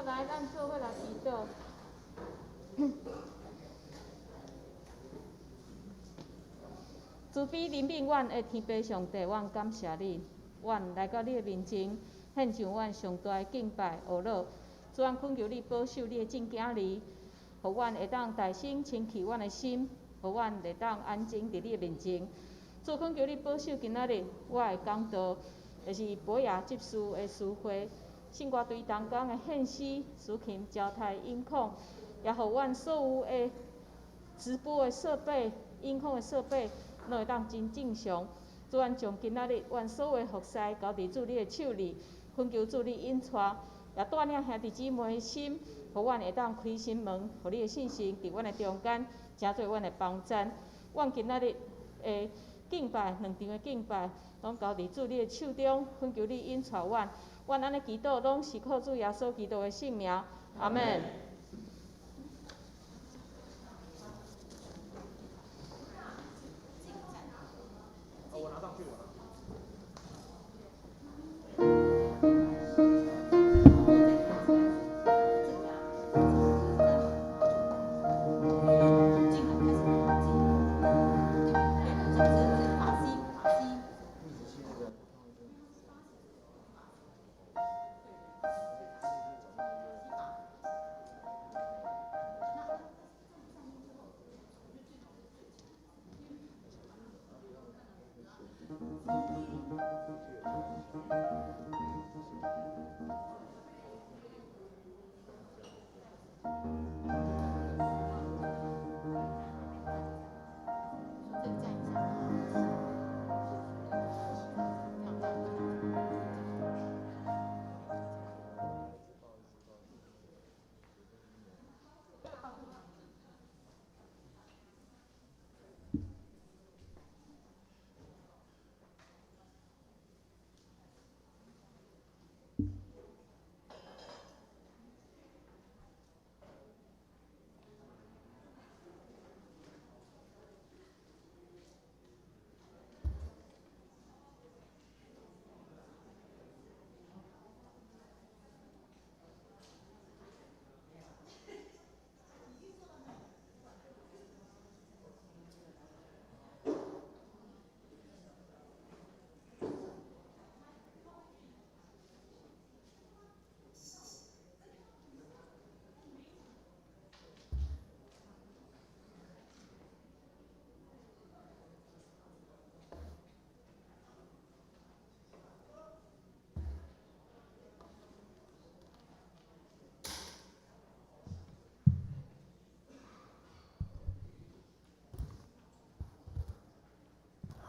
好，來，咱做伙來祈禱。慈悲憐憫阮的天父上帝，阮感謝你，阮來到你的面前，獻上阮上大的敬拜、呵咾。主，阮懇求你保守你的眾囝兒，予阮會當大聲清氣阮的心，予阮會當安靜佇你的面前。主，懇求你保守今仔日我的講道，就是博雅執事的司會，聖歌隊同工的獻詩、司琴、招台、音控，也予阮所有的直播的設備、音控的設備，攏會當真正常。主，阮將今仔日阮所有的服侍交佇主你的手裡，懇求主你引帶，也帶領兄弟姊妹的心，予阮會當開心門，予你的聖神佇阮的中間，成做阮的幫贊。阮今仔日的敬拜，兩場的敬拜，攏交佇主你的手中，懇求你引帶阮。阮按呢祈禱，攏是靠主耶穌基督的聖名。阿們。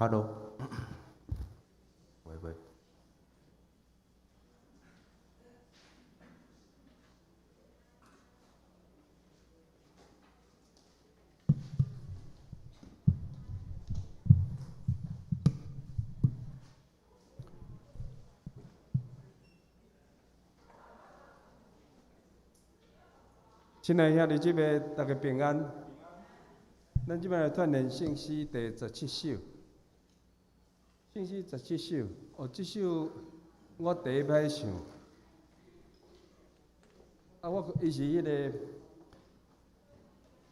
Hello，喂喂。親愛兄弟姊妹，大家平安。咱這擺來串連聖詩第十七首。聖詩十七首，哦，這首我第一擺唱。啊，我伊是彼个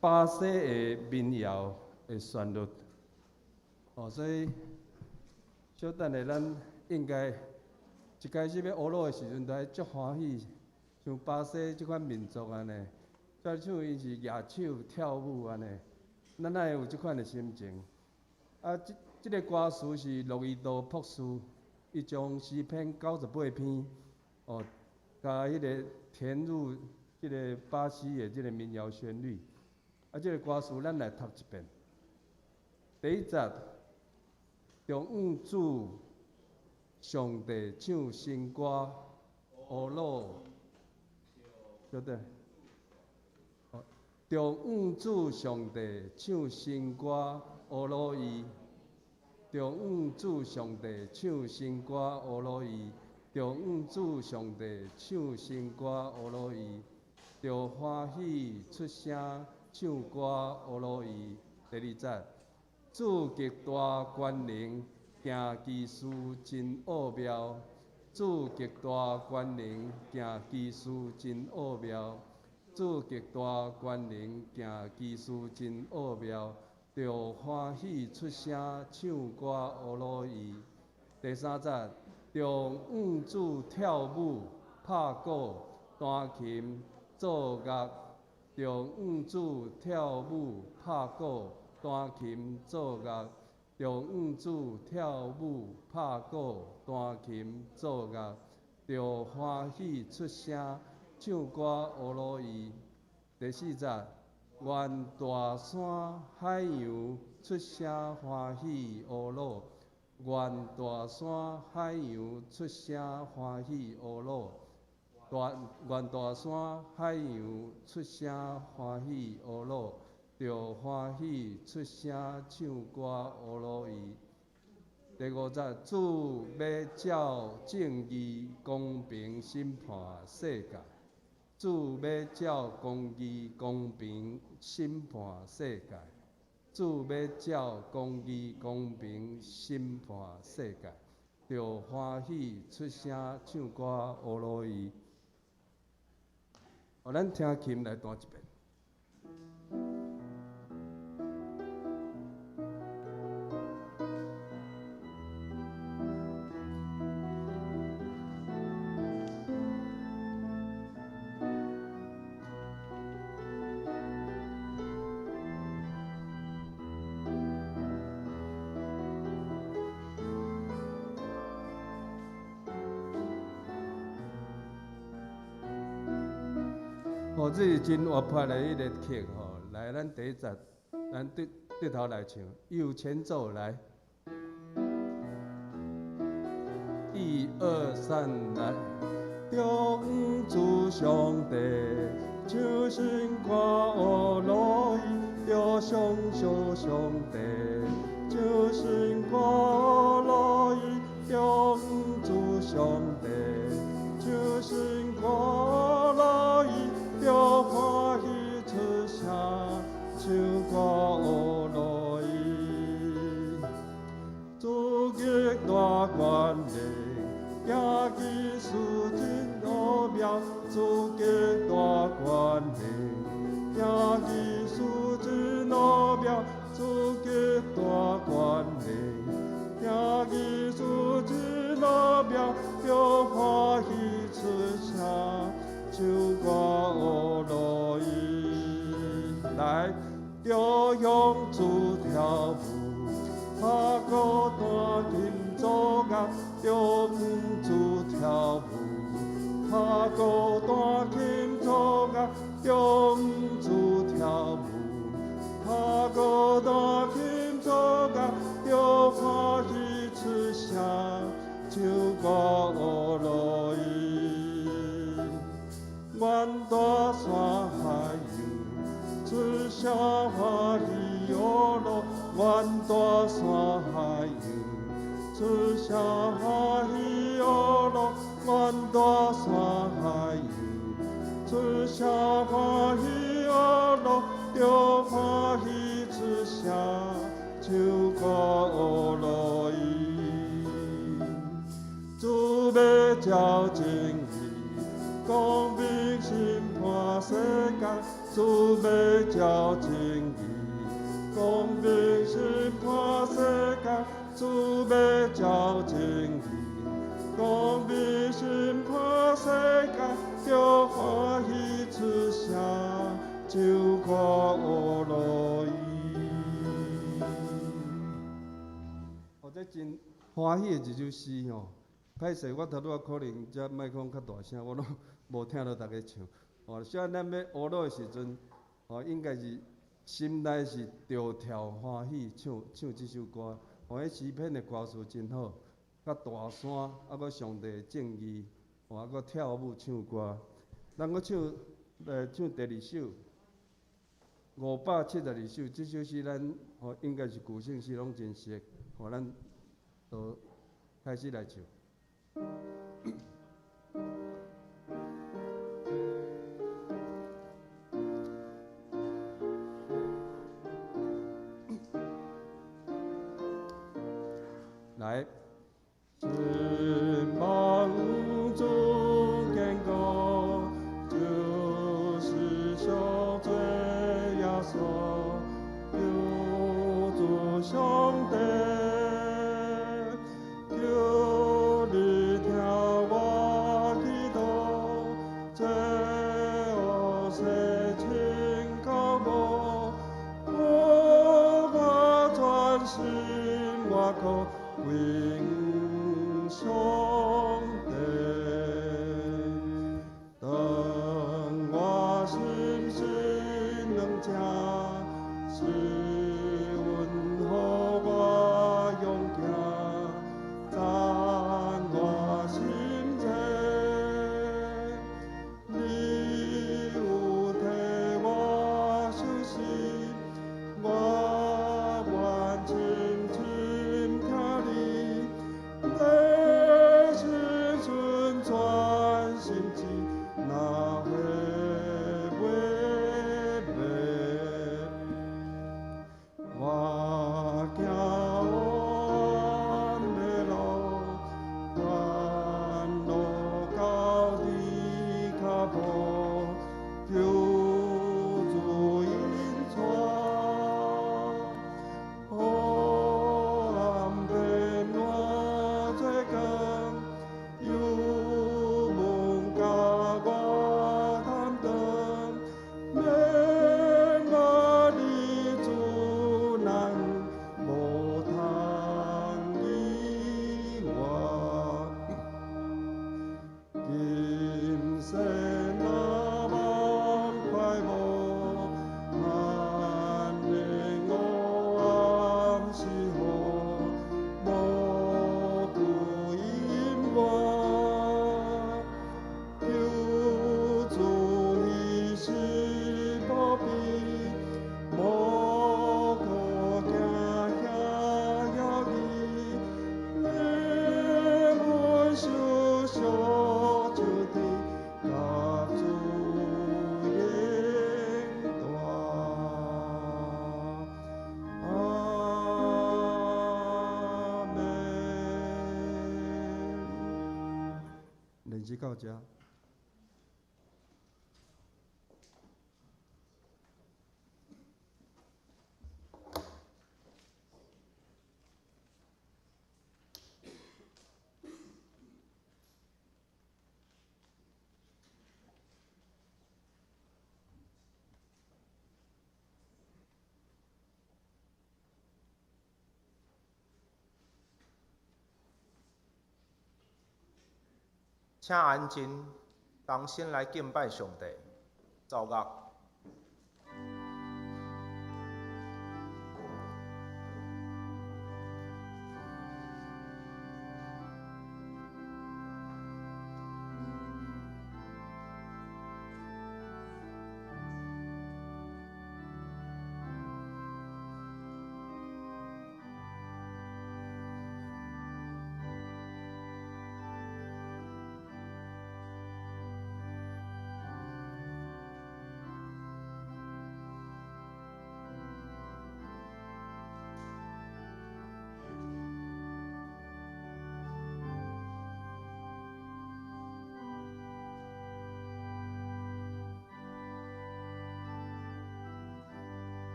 巴西的民謠的旋律。哦，所以小等下咱應該一開始欲呵咾的時陣，都愛足歡喜，像巴西這款民族按呢，再像𪜶是舉手跳舞按呢，咱愛有這款的心情。啊，這個歌詞是諾伊多博士，伊將詩篇98篇，哦，共彼个填入這个巴西的這个民謠旋律。啊，這個歌詞咱來讀一遍。第一節，中向主上帝唱新歌，呵咾，小等。中向主上帝唱新歌，呵咾伊。中向主上帝唱新歌，呵咾伊。中向主上帝唱新歌，呵咾伊。著歡喜出聲唱歌，呵咾伊。第二節，主極大權能，行奇事真奧妙。主極大權能，行奇事真奧妙。主極大權能，行奇事真奧妙。著歡喜出聲唱歌呵咾伊。第三節，著向主跳舞、拍鼓、彈琴、奏樂。著向主跳舞、拍鼓、彈琴、奏樂。著向主跳舞、拍鼓、彈琴、奏樂。著歡喜出聲唱歌呵咾伊。第四節，願大山海洋出聲歡喜呵咾，願大山海洋出聲歡喜呵咾，願大山海洋出聲歡喜呵咾，著歡喜出聲唱歌呵咾伊。第五節，主欲照正義公平審判世界。主欲照公義公平審判世界。主欲照公義公平審判世界，著歡喜出聲唱歌呵咾伊。予咱聽琴來彈一遍。哦，這是真活潑的彼个曲吼。來，咱第一節，咱對對頭來唱，有前奏來。一二三，來。向主上帝，唱新歌呵咾伊，著賞謝上帝，唱新歌呵咾伊，向主上帝，唱新歌呵咾伊。著歡喜出聲唱歌呵咾伊，主極大權能，行奇事真奧妙。主極大權能，行奇事真奧妙。主極大權能，行奇事真奧妙。著歡喜出聲唱歌呵咾伊，來，著向主跳舞，拍鼓彈琴奏樂，著向主跳舞，拍鼓彈琴奏樂，著向主跳舞，拍鼓彈琴奏樂，著歡喜出聲唱歌呵咾伊。願大山海洋出聲歡喜呵咾，願大山海洋出聲歡喜呵咾，願大山海洋出聲歡喜呵咾，著歡喜出聲唱歌呵咾伊。主欲照正義，公平審判世界，主欲照正義，公平審判世界，主欲照正義，公平審判世界，著歡喜出聲唱歌呵咾伊。哦，這真歡喜的一首詩吼。歹勢，我頭拄仔可能遮麥克風較大聲，我攏無聽著大家唱。哦，所以咱欲呵咾的時陣，哦，應該是心內是著跳歡喜唱唱這首歌。哦，彼詩篇的歌詞真好，佮大山，啊，閣上帝的正義，哦，啊，閣跳舞唱歌。咱閣唱，唱第二首，572首，這首詩咱哦應該是舊聖詩攏真熟，予咱都開始來唱。來。希望至到遮。請安靜，同心來敬拜上帝。奏樂。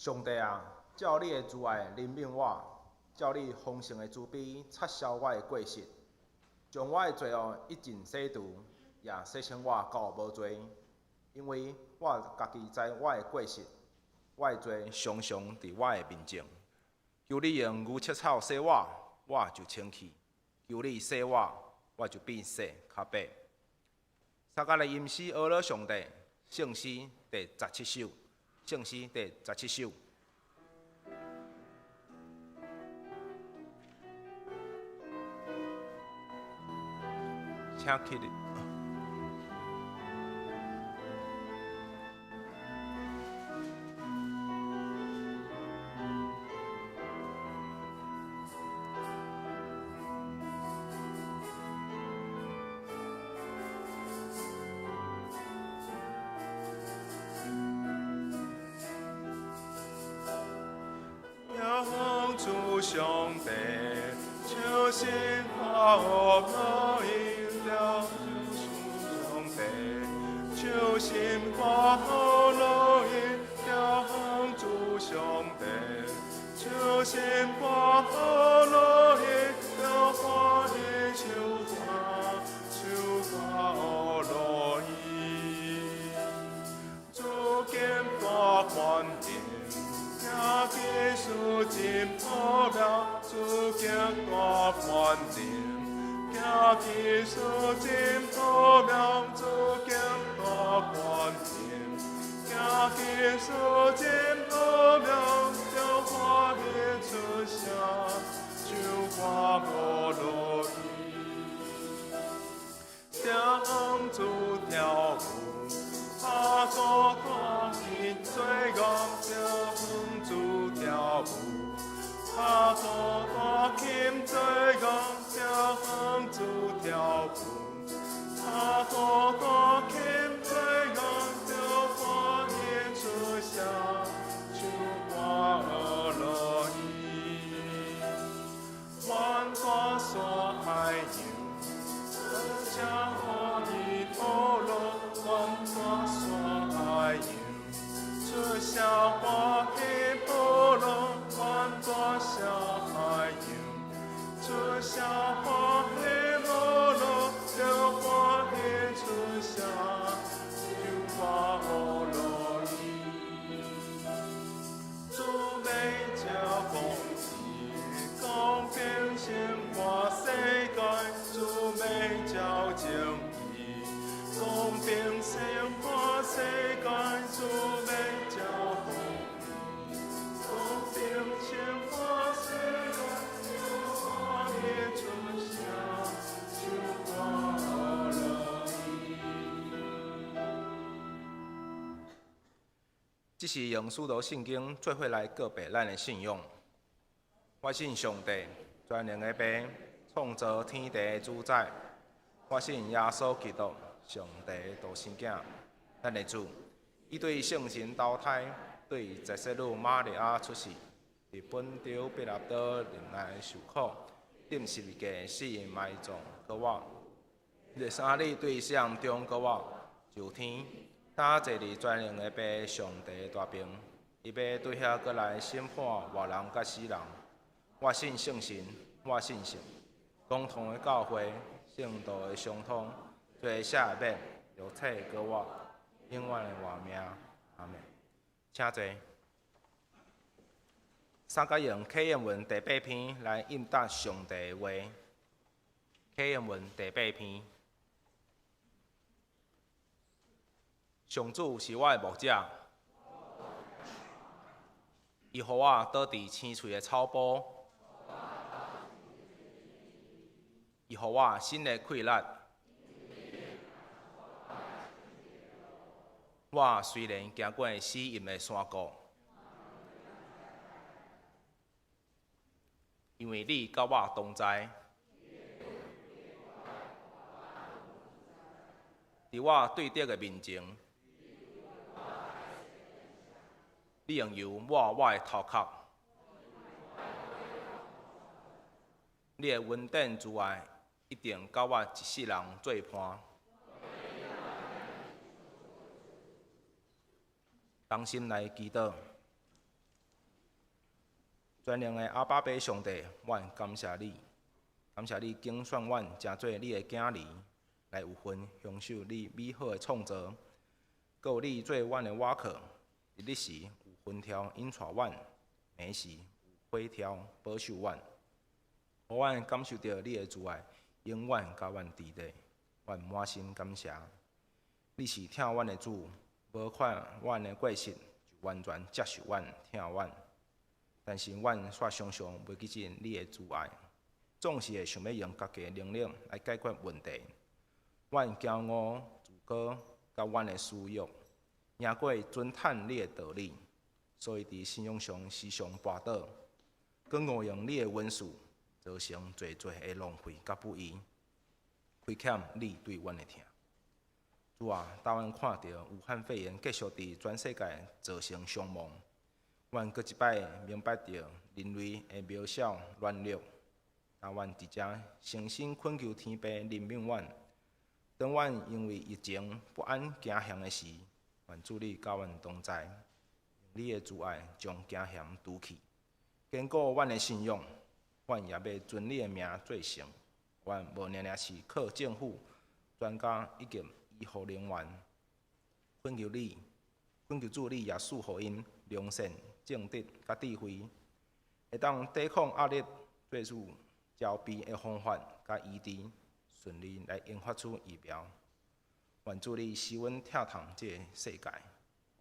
上帝啊，照你的慈愛憐憫我，照你豐盛的慈悲擦消我的過失，將我的罪惡一盡洗除，也洗清我到無罪。因為我家己知我的過失，我的罪常常佇我的面前。求你用牛舌草洗我，我就清氣；求你洗我，我就比雪較白。撒迦利亞詩呵咾上帝，聖詩第17首。聖詩第17首。請起立。主上帝，唱新歌樂音調，上帝，唱新歌樂音調，主上帝，唱新歌樂音調，歡喜唱歌，唱歌樂音，主見大權柄。行技术真奥妙，主行大权能。行技术真奥妙，主行大权能。行技术真奥妙，就欢喜出声，唱歌无落去。向主跳舞，拍鼓大琴做乐，向主跳舞，拍鼓大琴做乐，向主跳舞，拍鼓大琴做乐，就歡喜出聲，唱歌樂意。阮大山海洋，這歡喜陀羅，阮大山海洋，出聲歡喜陀羅，阮大山海洋，出聲歡喜陀羅，就歡喜出聲，唱歌樂意。主欲藉公義，公平審判世界，主欲照正義，公平審判世界，主欲照公義，公平審判世界，歡喜出聲，唱歌樂意。這是用使徒信經做伙來告白咱的信仰。我信上帝，全能的父，創造天地的主宰。我信耶穌基督，上帝的獨生囝，咱的主。伊對聖神投胎，對十色女瑪利亞出世，佇本丟彼拉多忍耐受苦，釘十字架死埋葬閣活。第三日對死人中閣活，上天，搭坐佇全能的父上帝大爿，伊欲對遐閣來審判活人佮死人。我信聖神，我信聖公同的教會，聖徒的相通，罪赦的免，肉體閣活，永遠的活命。阿們。請坐。三角用啟應文第八篇來應答上帝的話。啟應文第八篇。上主是我的牧者，伊予我倒佇青翠的草埔，伊予我新的氣力。我雖然行過死蔭的山谷，因為你佮我同在。佇我對敵的面前，你用油抹我的頭殼，你的恩典慈愛一定佮我一世人做伴。同心來祈禱，全能的阿爸父上帝，阮感謝你，感謝你揀選阮成做你的囝兒，來有份享受你美好的創造，閣有你做阮的倚靠，佇日時有雲柱引帶阮，暝時有火柱保守阮，予阮感受著你的慈愛，永遠佮阮佇咧，阮滿心感謝。你是疼阮的主，無看阮的過失，就完全接受阮、疼阮。但是阮卻常常袂記得你的慈愛，總是會想欲用家己的能力來解決問題。阮驕傲自高，佮阮的私欲，贏過尊嘆你的道理，所以佇信仰上時常跋倒，閣誤用你的恩賜，造成濟濟的浪費佮不義，虧欠你對阮的疼。主啊，當阮看著武漢肺炎繼續佇全世界造成傷亡，阮閣一擺明白著人類的渺小軟弱。但阮佇遮誠心懇求天父憐憫阮。當阮因為疫情不安驚惶的時，願主你佮阮同在，用你的慈愛將驚惶除去，堅固阮的信仰。阮也欲遵你的名做成。阮無爾爾是靠政府、專家以及醫護人員，懇求你，懇求主你也賜予𪜶 良善、正直佮智慧，會當抵抗壓力、做出逃避的方法佮醫治，順利來研發出疫苗。願主你使阮疼痛這个世界，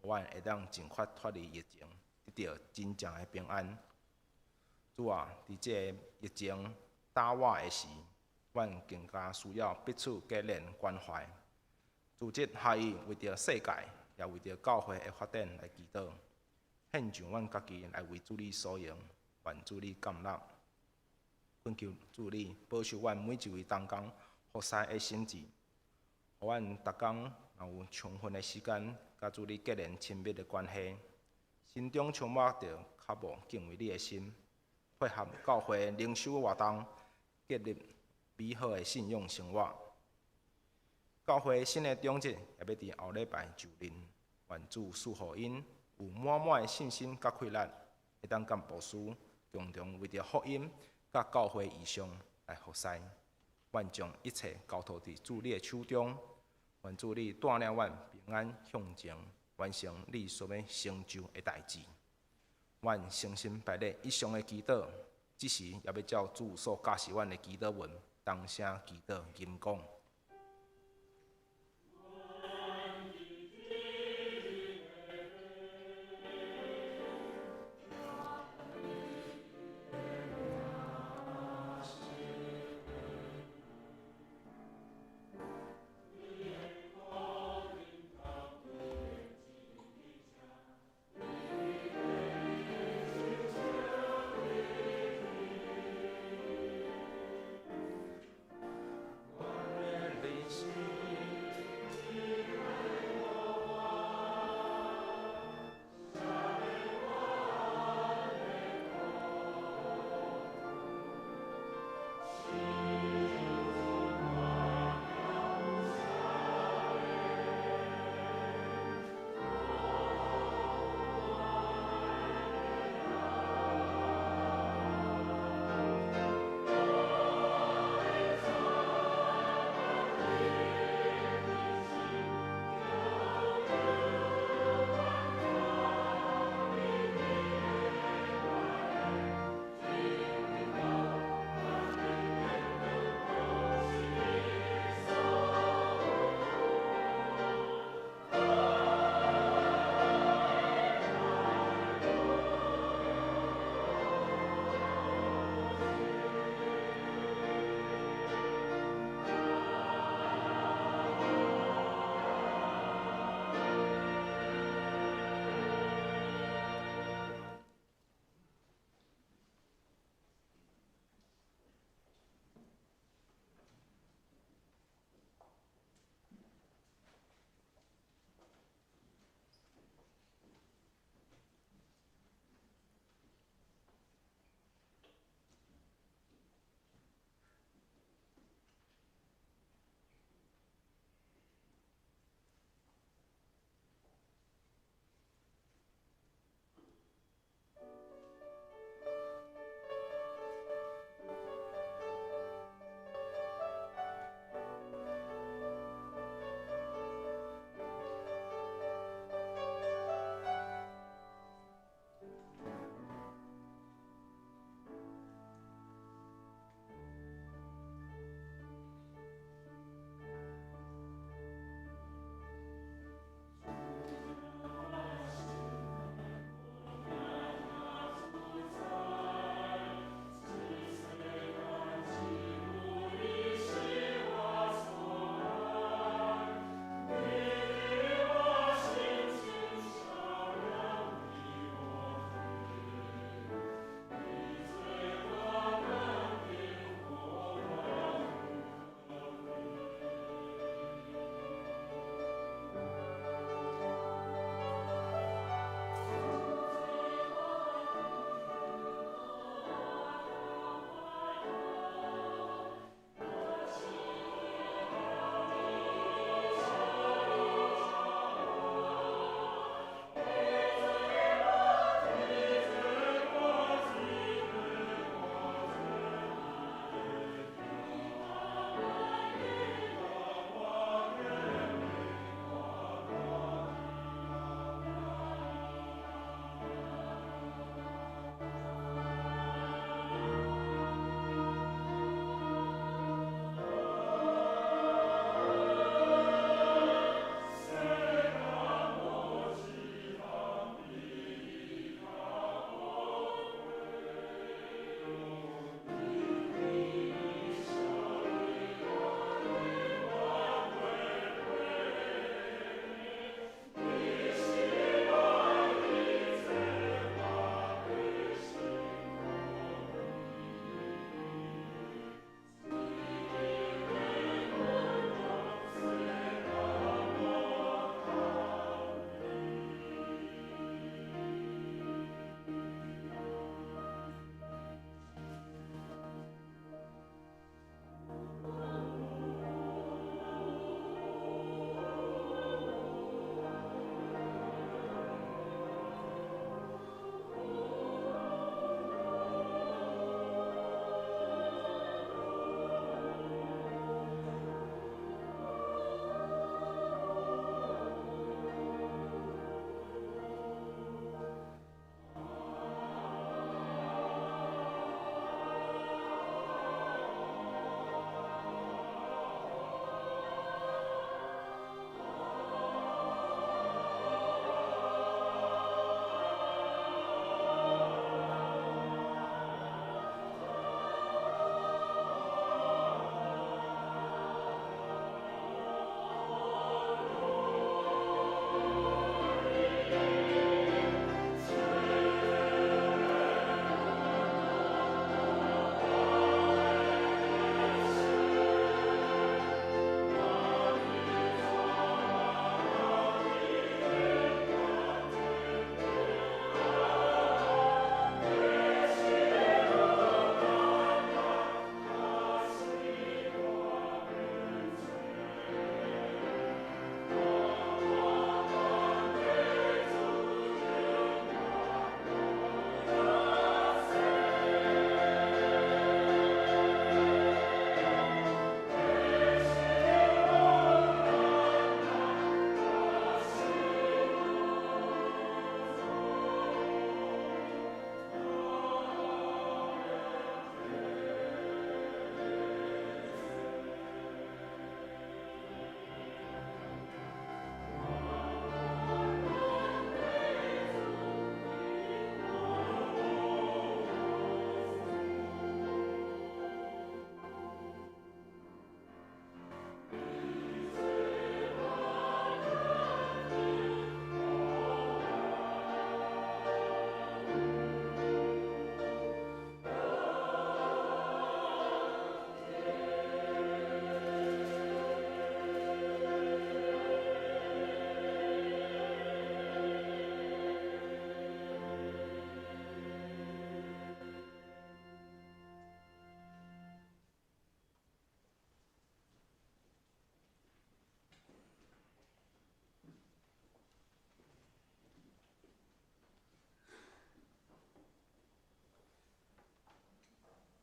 予阮會當盡快脫離疫情，得著真正的平安。主啊，佇這个疫情打倚的時，阮更加需要彼此結連關懷，組織合一，為著世界，也為著教會的發展來祈禱。獻上阮家己來為主你所用，願主你甘納。懇求主你保守阮每一位同工服侍的心志，予阮逐工若有充分的時間，佮主你結連親密的關係，心中充滿著渴慕敬畏你的心，配合教會靈修活動，建立美好的信仰生活。教會新的長執也欲佇後禮拜就任，願主賜予𪜶有滿滿的信心佮氣力，會當佮牧師共同為著福音佮教會異象來服侍。阮將一切交託佇主你的手中，願主你帶領阮平安向前，完成你所欲成就的代誌。阮誠心排列以上的祈禱，這時也欲照主所教示阮的祈禱文，同聲祈禱吟講。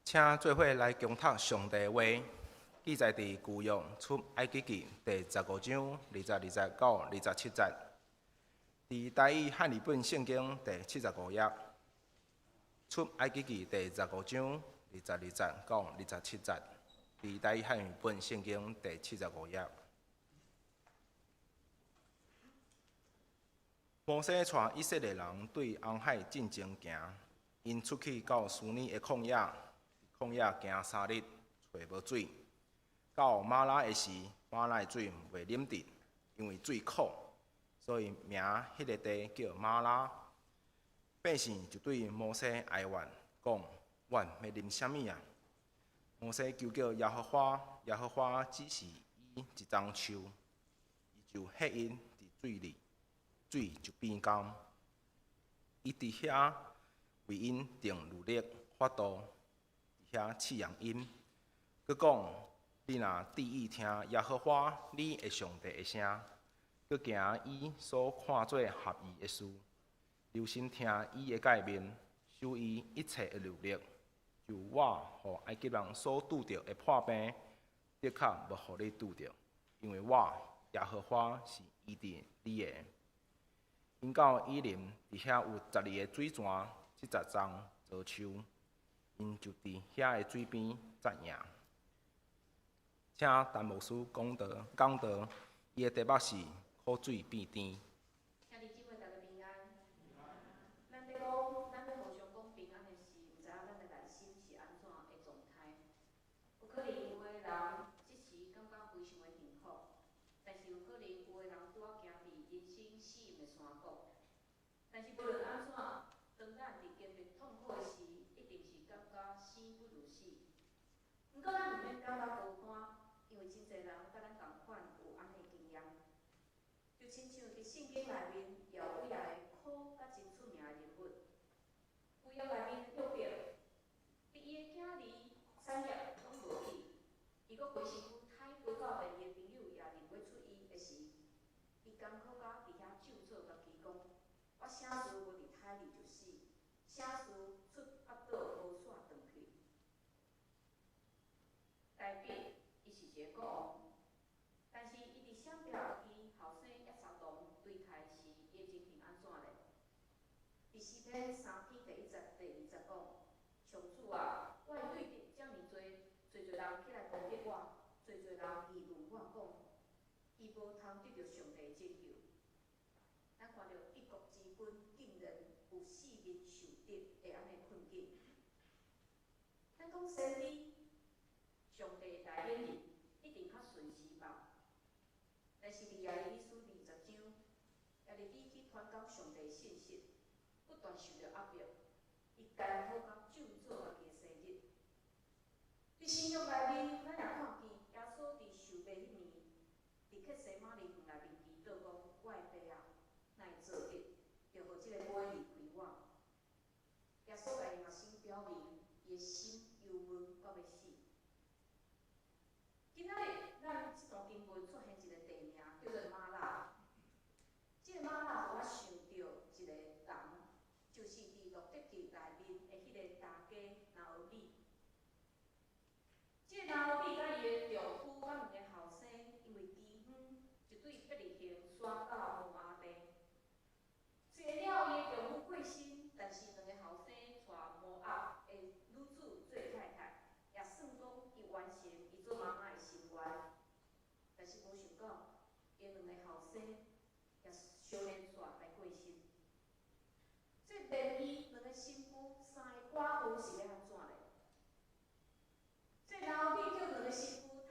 請做伙來恭讀上帝話，記載佇舊約出埃及記第15章22節到27節，佇台語漢語本聖經第75頁。出埃及記第十五章22節到27節，佇台語漢語本聖經第75頁。摩西帶以色列人對紅海進前行，𪜶出去到書尼的曠野，曠野行3日，揣無水。到瑪拉的時，瑪拉的水袂啉得，因為水苦，所以名彼个地叫瑪拉。百姓就對摩西哀怨，講：阮欲啉啥物啊？摩西求告耶和華，耶和華指示伊一欉樹，伊就彼𪜶佇水裡，水就變甘。伊佇遐為𪜶定律例法度，佇遐試驗𪜶，閣講：你若注意聽耶和華你的上帝的聲，閣行伊所看做合意的事，留心聽伊的誡命，守伊一切的律例，就我予埃及人所拄著的破病，的確無予你拄著，因為我耶和華是醫治你的。𪜶到以琳，佇遐有12个水泉，70欉棗樹，𪜶就佇遐的水邊紮營。請陳牧師講道，講道，伊的題目是苦水變甜。兄弟姊妹，大家平安。咱咧講，咱咧互相講平安的時，毋知影咱的內心是按怎的狀態。有可能有的人這時感覺非常的幸福，但是有可能有的人拄仔行佇人生死毋的山谷。但是無論按怎，當咱佇經歷痛苦的時，一定是感覺生不如死。毋過咱毋免感覺孤單，因為真濟人佮咱仝款有按呢經驗。就親像佇聖經內面，也有幾仔个苦佮真出名的人物。舊約內面的約伯，佇伊的囝兒產業攏無去，伊閣規身軀歹攏到連伊的朋友也認袂出伊的時，伊艱苦甲佇遐咒詛家己講：我啥事無佇胎裡就死，啥事出腹肚無煞斷去。大衛伊是一個國王，但是伊佇閃避伊後生押沙龍對刣時，伊的情形按怎咧？佇詩篇3篇第1節、第2節講：上主啊，我的對敵遮爾濟，濟濟人起來攻擊我，濟濟人議論我講，伊無通得著上帝的拯救。咱看著一國之君竟然有四面受敵的按呢困境。咱講先知，上帝代言人一定較順時吧？但是佇耶利米書20章，耶利米去傳講上帝信息，不斷受著壓迫，伊艱苦甲咒詛家己的生日。佇新約內面，咱也看見耶穌佇受洗彼年，佇客西馬尼園內面祈禱講：我的爸啊，若會做得，就予這個杯離開我。耶穌共伊學生表明，伊的心憂悶到欲死。今仔日咱這段經文出現一個地名，叫做瑪拉。這個瑪拉予我想著一個人，就是佇路得記內面的彼個大家拿俄米。這個拿俄米佮伊的丈夫佮兩個後生，因為饑荒，就對伯利恆徙到摩押地。雖然了伊的丈夫過身，但是兩个後生娶摩押的女子做太太，也算講伊完成伊做媽媽的心願。但是無想到，伊兩个後生也相連紲來過身。這連伊兩个新婦三个寡婦是欲按怎咧？這拿俄米叫兩个新婦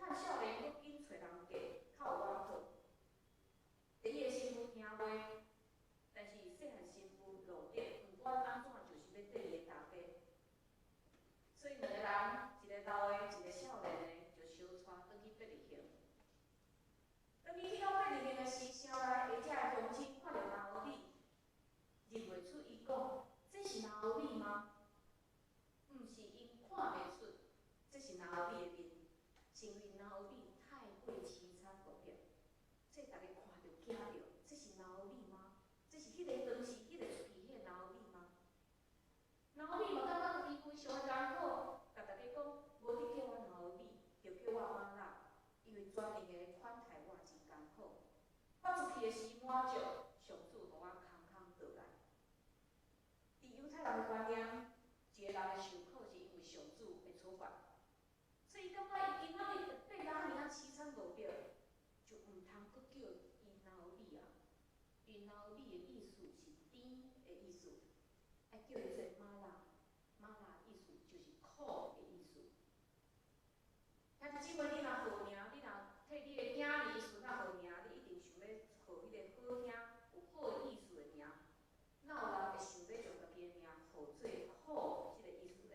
个时滿足，上主予我空空倒來。佇猶太人的觀念，一個人會受苦是因為上主的處罰，所以伊感覺伊今仔日變甲按呢仔淒慘無比，就毋通閣叫伊拿俄米啊。因拿俄米的意思是甜的意思，愛叫伊做瑪拉，瑪拉意思就是苦的意思。兄弟姊妹，你若號名，你若替你的囝兒孫仔號名，你一定想欲號彼個好聽、有好意思的名。哪有人會想欲將家己的名號做苦這个意思咧？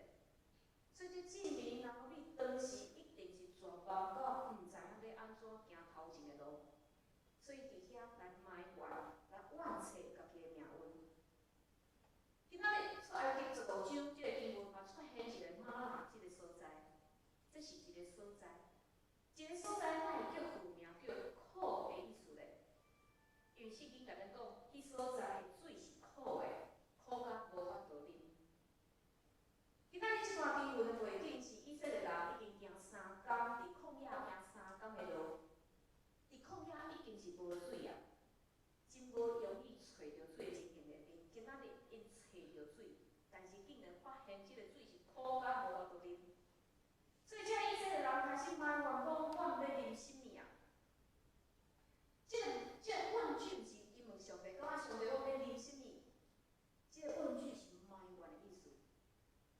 所以這證明拿俄米當時一定是絕望到毋知影欲按怎行頭前的路，所以佇遐來埋怨、來怨嗟家己的命運。今仔日出埃及15章，這个經文嘛出現一個瑪拉這个所在，這是一個所在，一個所在哪會叫號名叫苦的意思咧？因為聖經共咱講，彼所在的水是苦的，苦甲無法度啉。今仔日這段經文的背景是以色列人已經行三工，佇曠野行三工的路，佇曠野已經是無水啊，真無容易揣著水的情形內面，今仔日𪜶揣著水，但是竟然發現這个水是苦甲無法度啉，所以這以色列人開始埋怨講：阮欲啉啥物啊？這個問句毋是伊問上帝講啊，上帝我欲啉啥物？這個問句是埋怨的意思，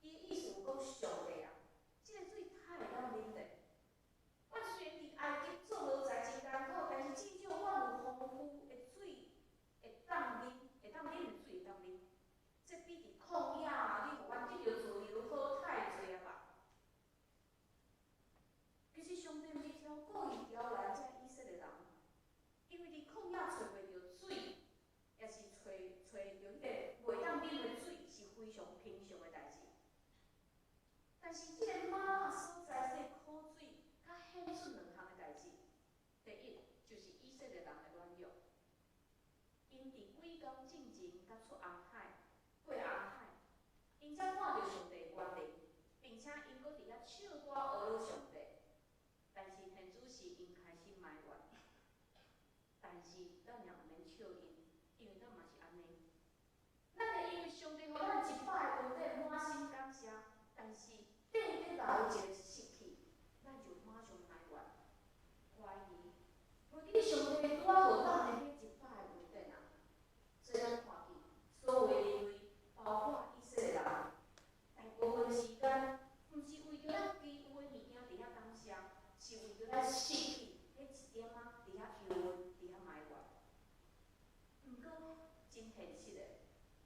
伊的意思講上帝啊，這個水太會當啉咧。阮雖然佇埃及做奴才真艱苦，但是至少阮有豐富的水會當啉，會當啉的水會當啉。這比佇曠野啊，你予阮得著自由好太濟啊吧？其實上帝毋是挑故意刁難這以色列人，因為佇曠野揣袂著水，也是揣著彼個袂當啉的水，是非常平常的代誌。但是這個瑪拉所在這個苦水，較顯出兩項的代誌。第一，就是以色列人的軟弱，𪜶佇幾工進前才出紅海，過紅海，𪜶才看著上帝的權能，並且𪜶閣佇遐唱歌呵咾上帝。但是現此時𪜶開始埋怨，但是咱也毋免笑𪜶，因為咱嘛是按呢。咱會因為上帝予咱一擺恩典滿心感謝，但是短短來一個失去，咱就馬上埋怨、懷疑，袂記上帝拄仔予咱的彼一擺恩典啊。所以咱看見所有的人類，包括以色列人，大部分時間毋是為著咱既有的物件佇遐感謝，是為著咱失去彼一點仔佇遐憂鬱、佇遐埋怨。毋過真現實的，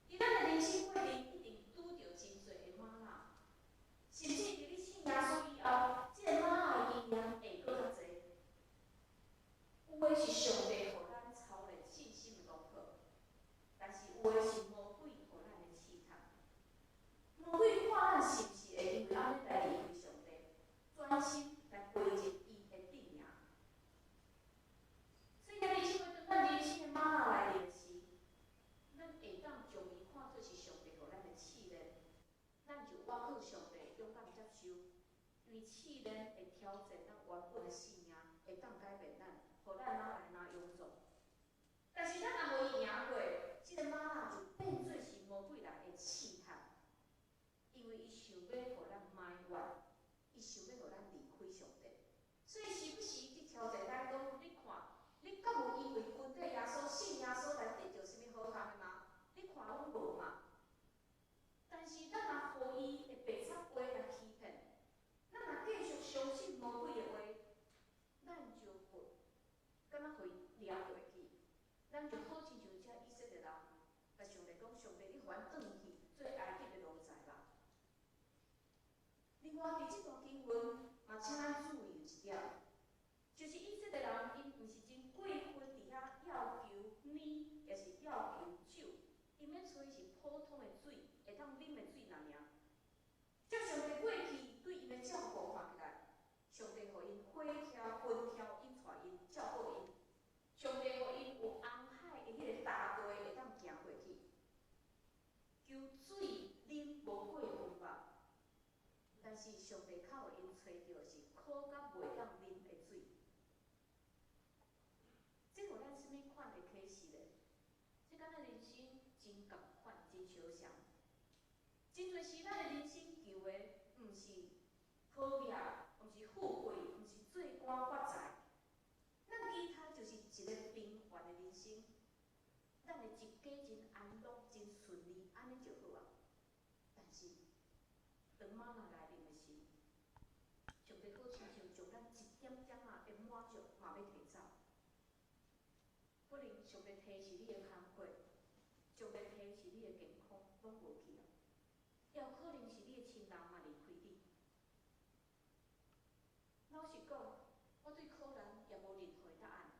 佇咱的人生過程一定拄著真濟的瑪拉，甚至佇你信耶穌以後，這個瑪拉的經驗會閣較濟。有的是上帝予咱操練信心的功課，但是有的是魔鬼予咱的試探。魔鬼看咱是毋是會因為按呢來離開上帝，專心來歸入伊的陣營。所以，兄弟姊妹，當咱人生的瑪拉來臨時，咱會當將伊看做是上帝予咱的試煉，咱就倚靠上帝勇敢接受，因為試煉會挑戰咱原本的性命，會當改變咱，予咱愈來愈勇壯。但是咱若予伊贏過，這個瑪拉就變做是魔鬼來的試探，因為伊想欲予咱埋怨，伊想欲予咱離開上帝，所以時不時去挑戰咱講，你看，你敢有因為跟綴耶穌、信耶穌來得著啥物好康的嗎？你看攏無嘛。但是咱若予伊的白賊話來欺騙，咱若繼續相信魔鬼的話，咱就會敢若予伊掠過去，咱就好親像這以色列人，共上帝講：上帝，你予阮轉去做埃及的奴才吧。另外，佇這段經文嘛，請咱注意一點，就是以色列人𪜶毋是真過分佇遐要求奶，抑是要求酒，𪜶欲揣是普通的水，會當啉的水爾爾。照上帝過去對𪜶的照顧看起來，上帝予𪜶火車、雲柱引帶𪜶，照顧𪜶。上帝予𪜶有紅海的彼個大地會當行過去，求水啉無過分吧？但是上帝較予𪜶揣著是苦甲袂當啉的水。這予咱啥物款的啟點點仔的滿足嘛欲提走。可能上帝提是你的工課，上帝提是你的健康，攏無去啊。也有可能是你的親人嘛離開你。老實講，我對苦難也無任何答案。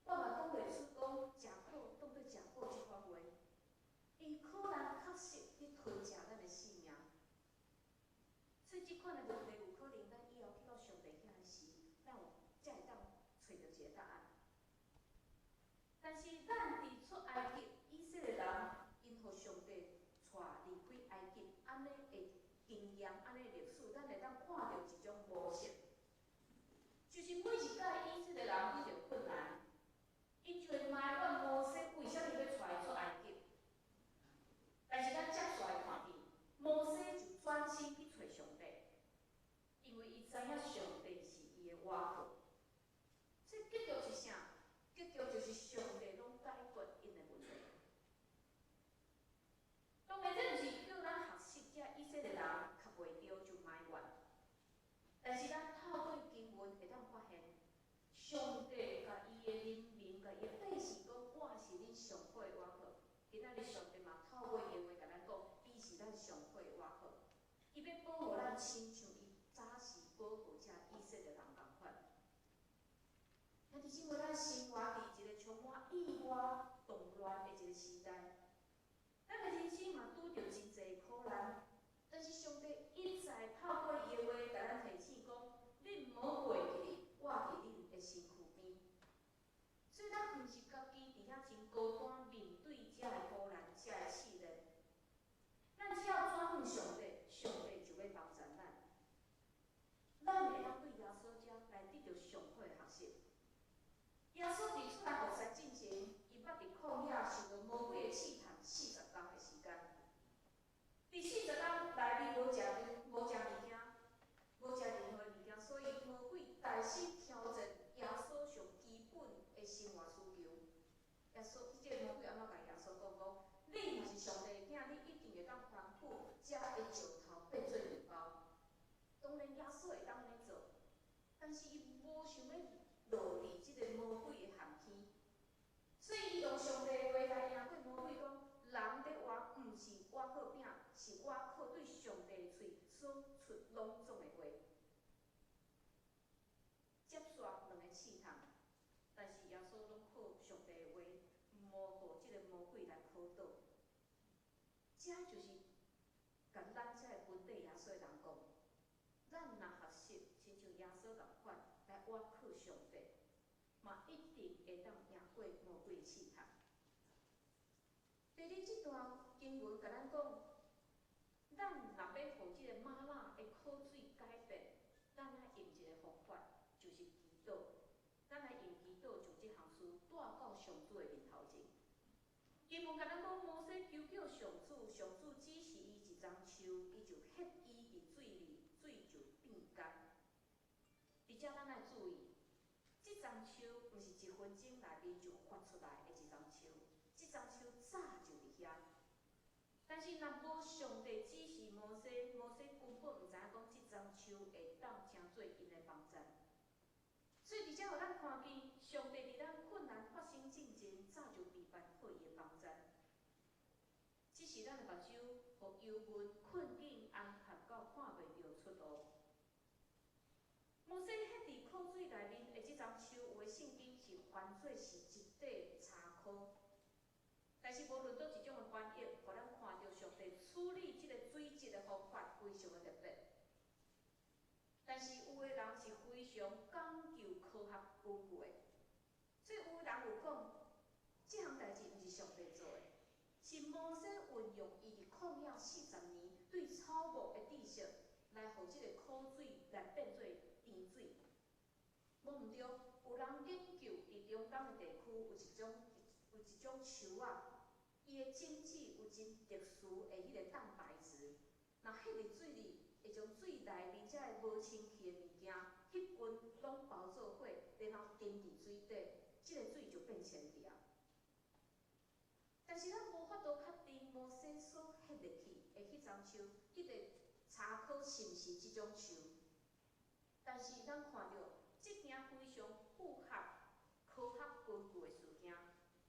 我嘛講袂出講食苦當做食補這款話，因為苦難確實佇吞食咱的性命。所以這款的問題有可能咱以後去到上帝遐時，咱有才會當揣著一個答案。但是咱佇出埃及以色列人，𪜶予上帝帶離開埃及，按呢的經驗，按呢的歷史，咱會當看著一種模式，就是每一擺以色列人遇著困難，𪜶就會埋怨摩西為啥物欲帶出埃及。但是咱接續來看見，摩西就專心去揣上帝，因為伊知影上帝是伊的倚靠。所以結局是啥？結局就是上帝攏解決𪜶的問題。當然，這毋是叫咱學習這以色列人較袂著就埋怨，但是咱透過經文會當發現，上帝共伊的人民、共伊的百姓講：我是恁上好的倚靠。今仔日上帝嘛透過伊的話共咱講，伊是咱上好的倚靠。伊欲保護咱，親像伊早時保護這以色列人仝款。兄弟姊妹，咱生活佇一個充滿意外、動亂的一個時代，咱的人生嘛拄著真濟苦難，但是上帝一再透過伊的話，共咱提醒講：恁毋好袂記得，我佇恁的身軀邊。所以咱毋是家己佇遐真孤單面對這个苦難、這个試煉。咱只要轉向上帝，上帝就欲幫助咱。咱會當對耶穌遮來得著上好的學習。耶穌佇出來服侍進前，伊捌佇曠野受著魔鬼的試探40工的時間。佇40工內面無食無食物件，無食任何的物件，所以魔鬼開始挑戰耶穌上基本的生活需求。耶穌，這个魔鬼按怎共耶穌講講？你若是上帝的囝，你一定會當吩咐遮的石頭變做麵包。當然耶穌會當按呢做，但是伊無想欲落佇這个魔鬼的陷坑，所以伊用上帝的話來贏過魔鬼，講人佇活，毋是倚靠餅，是倚靠對上帝的喙所出攏總的話。接續兩个試探，但是耶穌攏靠上帝的話，無予這个魔鬼來考倒。這就是共咱這个跟綴耶穌的人講，咱若學習親像耶穌仝款來倚靠上帝，嘛一定會當贏過魔鬼的試探。第二，這段經文共咱講，咱若欲予這個瑪拉的苦水改變，咱愛用一个方法，就是祈禱。咱來用祈禱將這項事帶到上主的面頭前。經文共咱講，摩西求叫上主，上主指示伊一叢樹，伊就彼伊佇水裡，水就變乾。佇遮咱愛注意，這叢樹毋是一分鐘內面就發出來的一叢樹，這叢樹早就佇遐。但是若無上帝指示摩西，摩西根本毋知影講這叢樹會當成做𪜶的幫贊。所以佇遮予咱看見，上帝佇咱困難發生進前，早就預備好伊的幫贊。只是咱的目睭予憂悶、困境掩蓋到看袂著出路。摩西彼佇苦水內面的這叢樹，有的聖經是翻做是一塊柴枯。但是無論佗一種的翻譯，予咱看著上帝處理這個水質的方法非常的特別。但是有的人是非常講究科學根據的，所以有的人有講，這項代誌毋是上帝做的，是摩西運用伊佇曠野40年對草木的知識，來予這个苦水來變做甜水。無毋對，有人研究佇中東的地區有一種樹仔，伊的種子有真特殊的彼个蛋白質，若彼佇水裡，會將水內面這个無清氣的物件，彼群攏包做伙，然後沉佇水底，這个水就變清澈。但是咱無法度確定摩西所彼入去的彼叢樹，彼个柴枯是毋是這種樹。但但是咱看著，這件非常符合科學根據的事件，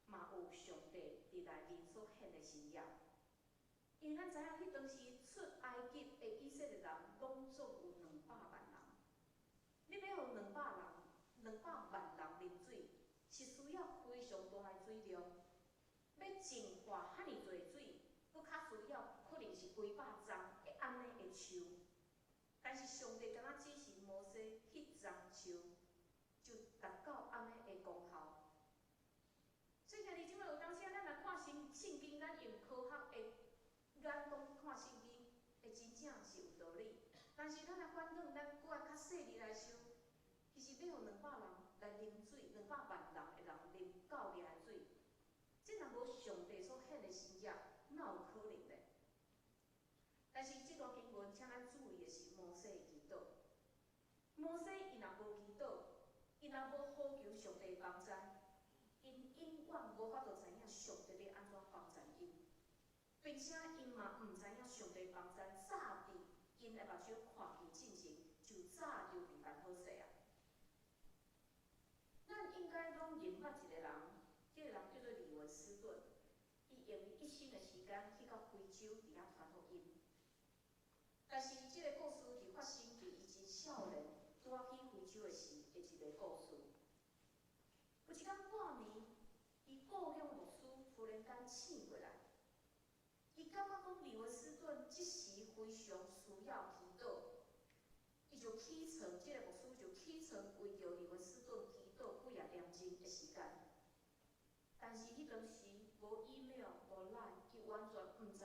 嘛有上帝佇內面所顯的神蹟。因為咱知影，彼當時出埃及的以色列人，攏總有兩百萬人。你欲予200人、200萬人啉水，是需要非常大的水量。欲淨化遐爾濟水，閣較需要可能是幾百欉的按呢的樹。但是上帝敢若指示摩西彼欉樹，就達到按呢的功效。所以兄弟姊妹，有當時咱若看聖經，咱用科學的眼光看聖經，會真正是有道理。但是咱若反轉，咱閣愛較細膩來想，其實欲予200人來啉水，200萬人的人啉夠量的水，這若無上帝所顯的神蹟，哪有可能呢？但是這段經文，請咱注意的是摩西的祈禱。摩西伊若無祈禱，伊若無呼求上帝幫贊，𪜶永遠無法度知影上帝欲按怎幫贊𪜶，並且𪜶嘛毋知影上帝幫贊早佇𪜶的目睭看見進前，就早就預辦好勢啊！咱應該攏認捌一個人，這個人叫做李文斯頓，伊用伊一生的時間去到非洲佇遐傳福音。但是這個故事是發生佇伊真少年，拄仔去非洲的時的一個故事。有一工半暝，伊故鄉牧師忽然間醒過來，伊感覺講李文斯頓這時非常需要祈禱，伊就起床，這個牧師就起床為著李文斯頓祈禱幾仔點鐘的時間。但是彼當時無 email 無 line，伊完全毋知影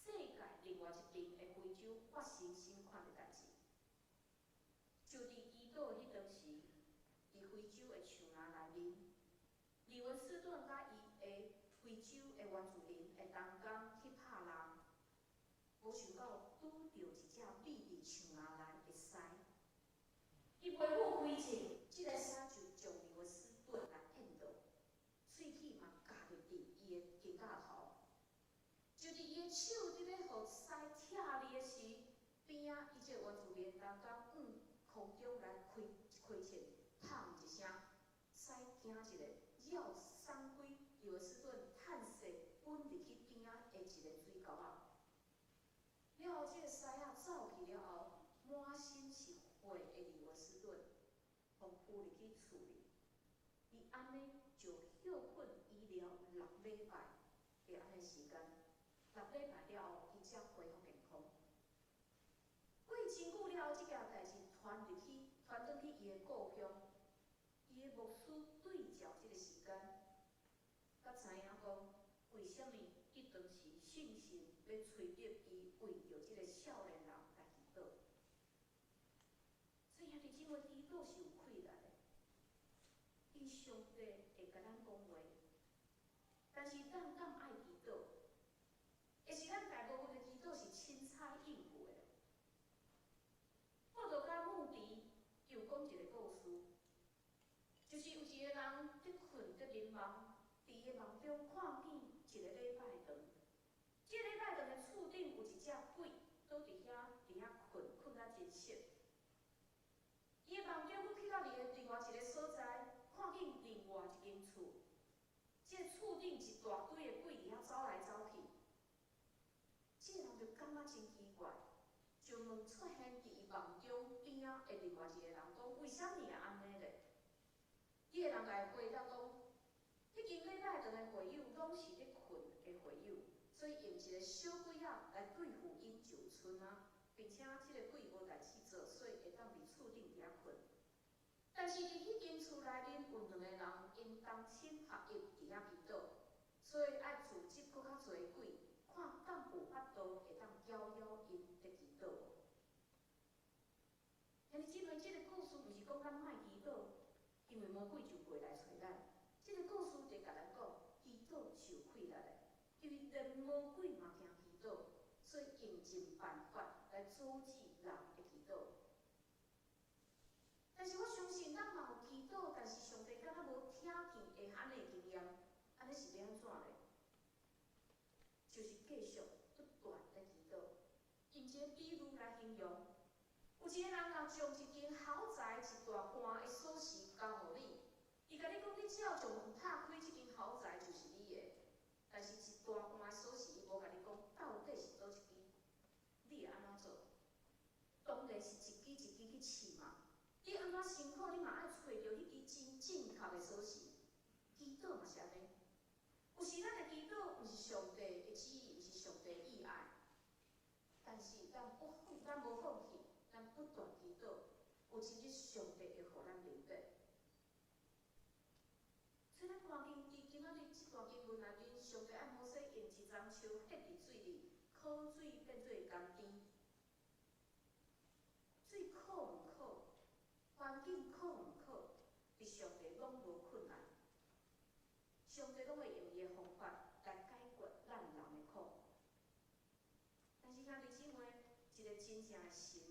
佇世界另外一邊的非洲發生啥物款的代誌。就佇祈禱彼當時，佇非洲的樹林內面，李文斯頓佮伊的非洲的原住民的同工去拍獵，無想到拄著一隻覕佇樹林內的獅。伊袂赴開槍，這个獅就將李文斯頓來咽落，喙齒嘛咬入佇伊的肩胛頭。就佇伊的手佇咧予獅拆離的時，邊仔伊這個原住民同工向空中來開開槍，砰一聲，獅驚一下，繞送開李文斯頓，趁勢滾入去邊仔的一個水溝仔。了後，這個獅仔走去了後，滿身是血的李文斯頓，予扶入去厝裡。伊按呢就歇睏醫療6禮拜的按呢時間，六禮拜了後，伊才恢復健康。過真久了後，這件代誌傳入去，傳轉去伊的故鄉，伊的牧師對照這個時間，才知影講，為啥物彼當時聖神欲催逼伊為著這個少年人來祈禱。所以兄弟姊妹，祈禱是有氣力的，因上帝會共咱講話，但是咱敢愛祈禱？抑是咱大部分的祈禱是凊彩應付的。報道家穆迪又講一個故事，就是有一個人佇睏佇眠夢，佇伊的夢中看見一個禮拜堂，這個禮拜堂的厝頂有一隻鬼倒佇遐睏，睏甲真熟。伊的夢中閣去到另外一個所在，看見另外一間厝，這個厝頂一大堆的鬼佇遐走來走去。這個人就感覺真奇怪，就問出現佇伊夢中邊仔的另外一個人講：為啥物會按呢咧？彼個人共伊回答講：彼間禮拜堂的會友攏是咧睏的會友，所以用一個小鬼仔來對付𪜶就有賰啊，並且這個鬼無代誌做，所以會當佇厝頂佇遐睏。但是佇彼間厝內面有兩個人，𪜶同心合意佇遐祈禱，所以愛組織閣較濟鬼，看敢有法度會當攪擾𪜶佇祈禱無？兄弟姊妹，這個故事毋是講咱莫祈禱，因為魔鬼就過來揣咱。這個故事佇共咱講，祈禱是有氣力的，因為連魔鬼嘛驚祈禱，所以用盡辦法來阻止人的祈禱。但是我相信，咱嘛有祈禱，但是上帝敢若無聽見的按呢經驗，按呢是欲按怎咧？就是繼續不斷咧祈禱。用一個比喻來形容，有一一个人若將一間豪宅一大罐的鎖匙交予你，伊共你講，你只要將門拍開，這間豪宅就是你的。但是，一大罐的鎖匙，伊無共你講到底是佗一支，你會按怎做？當然是一支一支去試嘛。你按怎辛苦，你嘛愛揣著彼支真正確的鎖匙。祈禱嘛是按呢。有時咱的祈禱毋是上帝的旨意，毋是上帝的意愛，但是咱不放，咱無放棄，咱不斷祈禱，有一日上帝會予咱明白。所以咱趕緊佇今仔日這段經文內面，上帝愛摩西用一欉樹歇佇水裡，苦水變做甘甜。水苦毋苦，環境苦毋苦，佇上帝攏無困難。上帝攏會用伊的方法來解決咱人的苦。但是兄弟姊妹，一個真正的神，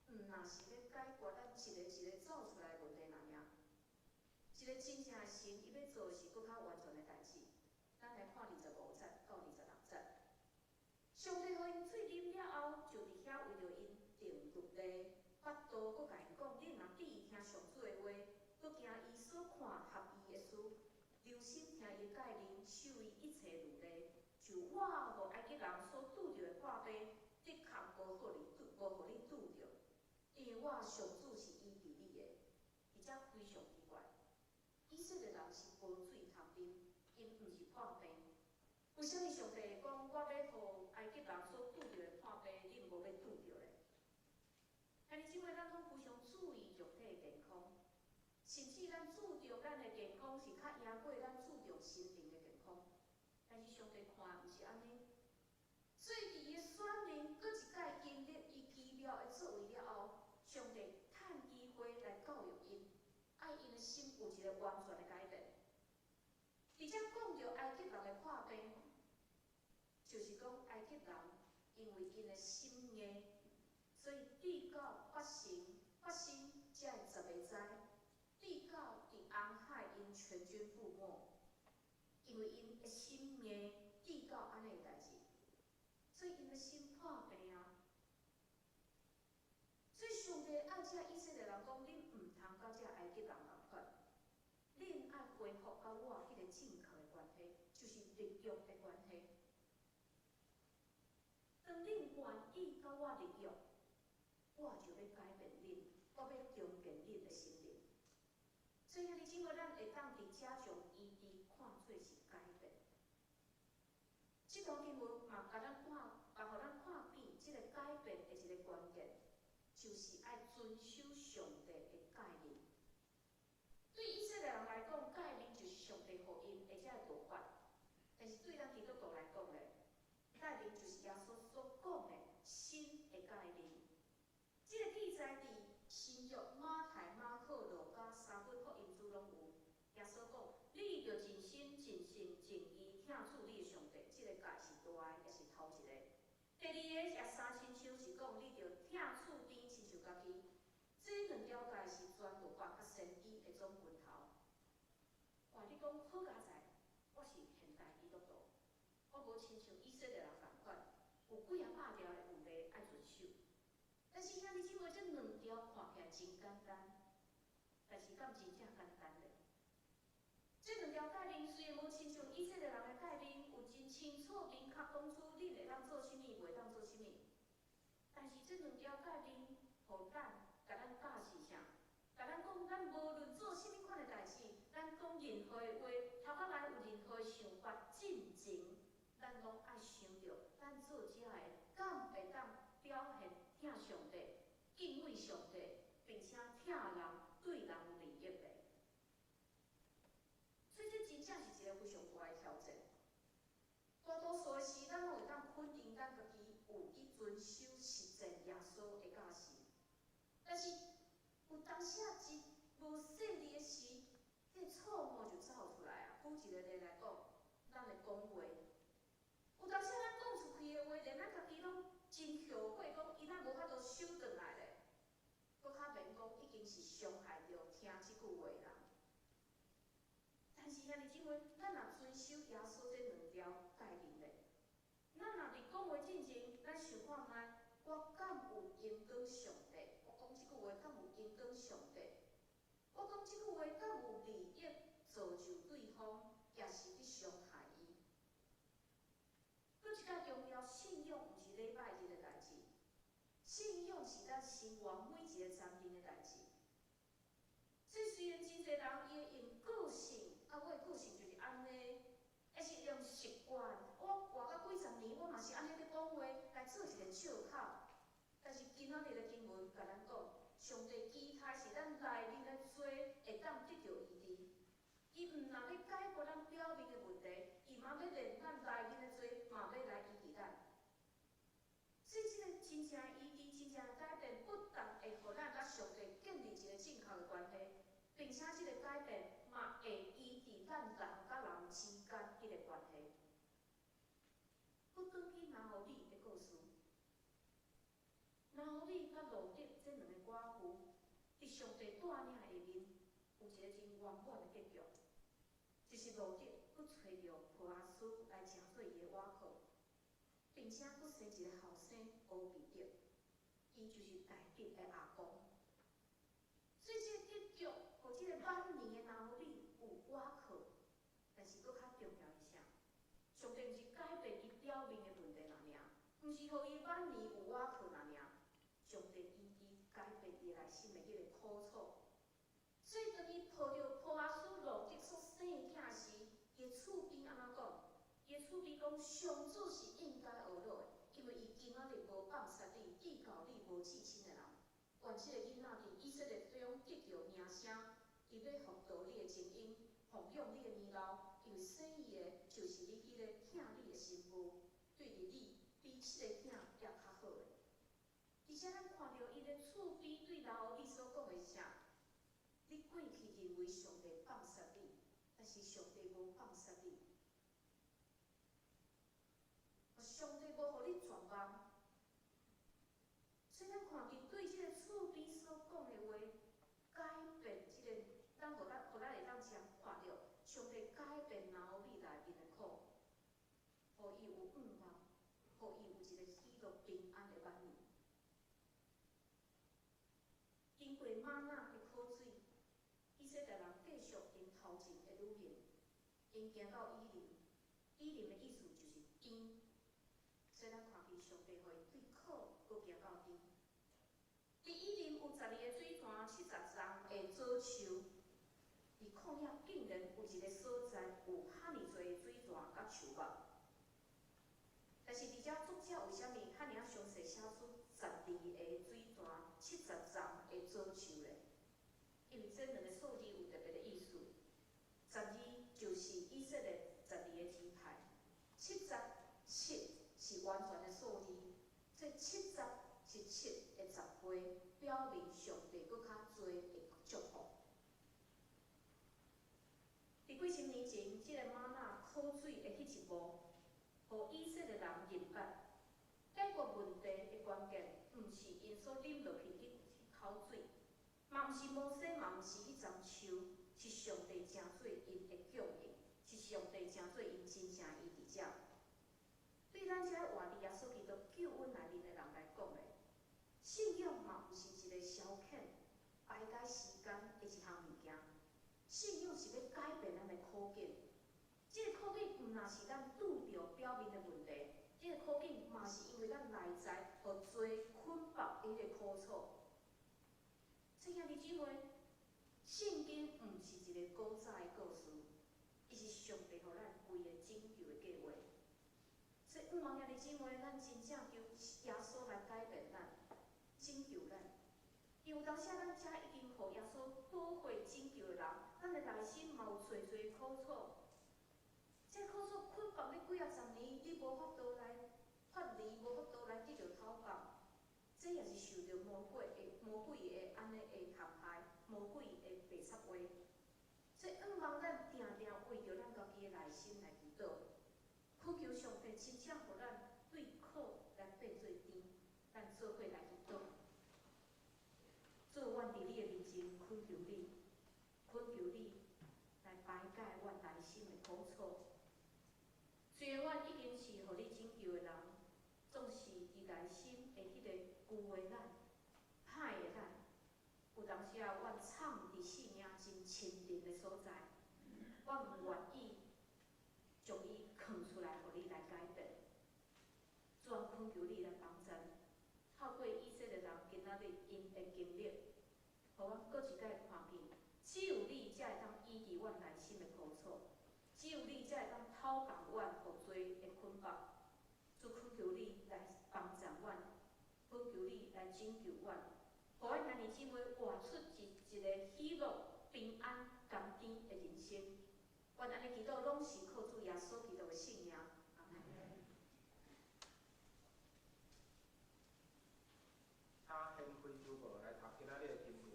毋若是欲解決咱一个一個走出來的問題爾爾。一個真正的神，伊欲做的是閣較完全的代誌。咱來看25節到26節。上帝予𪜶水啉了後，就佇遐為著𪜶定律例，法度，閣共𪜶講：恁若注意聽上主的話，閣行伊所看合意的事，留心聽伊的誡命，守伊一切律例，就我予埃及人所拄著的破病，的確無予你拄，無予你拄著，因為我上主是醫治你的。佇遮非常奇怪，以色列人是無水通啉，𪜶毋是破病。為啥物上帝會講我欲予埃及人所拄著的破病，恁無欲拄著咧？兄弟姊妹，咱攏非常注意肉體的健康，甚至咱注重咱的健康是較贏過咱注重心靈的健康。但是上帝看毋是按呢，所以佇伊的選民閣一擺經歷伊奇妙的作為了後，上帝趁機會來教育𪜶，愛𪜶的心有一個完全的改變。佇遮講著埃及人的破病，就是講埃及人因為𪜶的心硬，所以直到發生這十个災，直到佇紅海𪜶全軍覆沒，因為𪜶的心硬，直到按呢的代誌，所以𪜶的心破病啊。所以上帝愛這以色列人講，恁毋通佮這埃及人仝款，恁愛恢復佮我彼個正確的關係，就是立約的關係。當恁願意佮我立約，我就欲改變恁，我欲重建恁的心靈。所以兄弟姊妹，咱會當佇遮將醫治看做是改變。這段經文嘛，共咱看，嘛予咱看見這個改變的一個關鍵，就是愛遵守上帝的誡命。對以色列人來講，誡命就是上帝予𪜶的這個律法。但是對咱基督徒來講咧，誡命就是耶穌所講的新的誡命。這個記載佇新約馬太、馬可、路加三本福音書攏有。耶穌講：你著盡心、盡性、盡意疼主你的上帝，這個誡是大的，也是頭一個。第二個也相親像是講，你著疼厝邊親像家己。這兩條誡是全律法佮先知的總歸頭。哇！你講好佳哉，我是現代基督徒，我無親像以色列人仝款，有幾仔百條的律例愛遵守。但是兄弟姊妹，這兩條看起來真簡單，但是敢真正簡單咧？這兩條誡命雖然無親像以色列人的誡命有真清楚明確講出恁會當做啥物，袂當做啥物，但是這兩條誡命予咱，共咱教示啥？共咱講，咱無論做啥物款的代誌，咱講任何的話，頭殼內有任何的想法，進前，咱攏愛想著，咱做這个敢會當表現疼上帝、敬畏上帝，並且疼人、對人有利益的。所以這真正是一個非常大的挑戰。大多數的時，咱攏會當肯定咱家己有去遵守實踐耶穌的教示，但是有當時啊，真無細膩的時，彼個錯誤就走出來啊。舉一個例來講，咱的講話，有當時咱講出去的話，連咱家己攏真後悔，講伊若無法度收轉來咧，閣較免講已經是傷害著聽這句話的人。但是兄弟姊妹，咱若遵守耶穌這兩條誡命咧，咱若佇講話進前，咱想看覓，我敢有榮光上帝？我講我講這句話，敢有利益造就對方，抑是去傷害伊？閣一擺強調，信仰毋是禮拜日的代誌，信仰是咱生活每一個層面的代誌。所以雖然真濟人伊會用個性，啊，我的個性就是按呢，抑是用習慣，我活到幾十年，我嘛是按呢咧講話來做一個藉口。但是今仔日的經文共咱講，上帝期待是咱內面的罪會當得著醫治。伊毋但欲解決咱表面的問題，伊嘛欲連咱內面的罪嘛欲來醫治咱。所以，這個真正的醫治、真正的改變，不但會予咱佮上帝建立一個正確的關係，並且這個改變嘛會醫治咱人佮人之間彼個關係。閣轉去拿俄米的故事，拿俄米佮路得這兩个寡婦，佇上帝帶領下面，有一個真圓滿的結局，就是路得閣揣著波阿斯來成做伊的倚靠，並且閣生一個後生俄備得，伊就是大衛的阿公。所以這個結局，予這個晚年的拿俄米有倚靠，但是閣較重要的是啥？上帝毋是改變伊表面的問題爾爾，毋是予伊晚年有倚靠爾爾，上帝醫治改變伊內心的彼個苦楚。所以當伊抱著波阿斯路得所生的囝時，伊的厝邊按怎講？伊的厝邊講：上主是應該呵咾的，因為伊今仔日無放殺你，至到你無至親的人。願這個囡仔佇以色列中得著名聲，伊欲復導你的精英，奉養你的年老，因為生伊的就是你彼個疼你的新婦，對佇你比七个囝猶較好的。而且咱看著伊的厝邊對拿俄米所講的是啥？你過去認為上帝放殺你，但是上帝無放殺你，上帝無予你絕望。所以咱看見對這個厝邊所講的話，改變這個，咱予咱予咱會當真看著上帝改變拿俄米內面的苦，予伊有盼望，予伊有一個喜樂平安的晚年。經過嗎哪的苦水，以色列人繼續𪜶頭前的旅行，𪜶行到以琳，以琳的意思就是甜，所以咱看見上帝予𪜶對苦閣行到甜。佇以琳有12個水泉，70叢的棗樹。佇曠野竟然有一個所在有遐爾濟的水泉佮樹木。但是佇遮作者為啥物遐爾仔詳細寫出12個水泉、70叢的棗樹咧？因為這兩個數字有特別的意思。十二就是以色列12個支派，77是完全的數字，所以七十是七的10倍，表明上帝閣較濟的祝福。佇幾千年前，這個嗎哪苦水的彼一幕，予以色列人認捌，解決問題的關鍵，毋是𪜶所啉落去彼口水，嘛毋是摩西，嘛毋是彼叢樹，是上帝成做𪜶的供應，是上帝成做𪜶真正醫治者。對咱這活佇耶穌基督救恩內面的人來講咧，信仰嘛毋是一個消遣、排解時間的一項物件。信仰是欲改變咱的苦境，這個苦境毋但是咱拄著表面的問題，這個苦境嘛是因為咱內在予罪捆綁彼個苦楚。所以兄弟姊妹，聖經毋是一個古早的故事，伊是上帝予咱規個拯救的計畫。所以，盼望兄弟姊妹，咱真正求耶穌來改變咱，拯救咱。因為有當時咱遮已經予耶穌寶血拯救的人，咱的內心嘛有濟濟苦楚。這苦楚捆綁你幾仔十年，你無法度來脫離，無法度來得著解放。這也是受著魔鬼的按呢的陷害，魔鬼的白賊話。所以，向望咱定定為著咱家己的內心來祈禱，懇求上帝真正予咱對苦來變做甜，咱做伙來祈禱。主，阮佇你的面前懇求你，懇求你來排解阮內心的苦楚。雖然阮已經是予你拯救的人，總是佇內心的彼個舊的咱、歹的咱，有當時啊，阮藏佇性命親近的所在。我毋願意將伊囥出來，予你來改變。主啊，懇求你來幫贊，透過以色列人今仔日𪜶的經歷，予阮閣一擺看見，只有你才會當醫治阮內心的苦楚，只有你才會當透放阮予罪的捆綁。主懇求你來幫贊阮，懇求你來拯救阮，予阮兄弟姊妹活出一個喜樂、平安、甘甜的人生。阮按呢祈禱，攏是靠主耶穌基督的聖名。阿們。請掀開主報來讀今仔日的經文，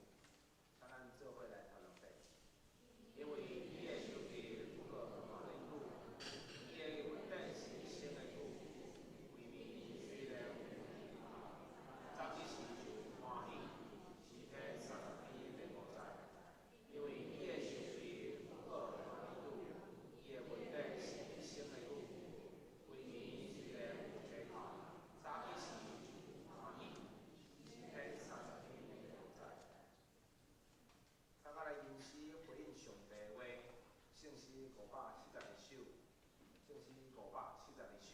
請咱做伙來讀兩遍。因為伊的受氣不過偌久，伊的恩典是一生的久，為民雖然有早起時就歡喜，詩篇30篇第5節。因為伊的受氣不過偌久，伊的恩典是一生的久，為民雖然有低頭，早起時就歡喜。詩篇30篇第5節。大家來吟詩回應上帝的話，聖詩572首，聖詩572首。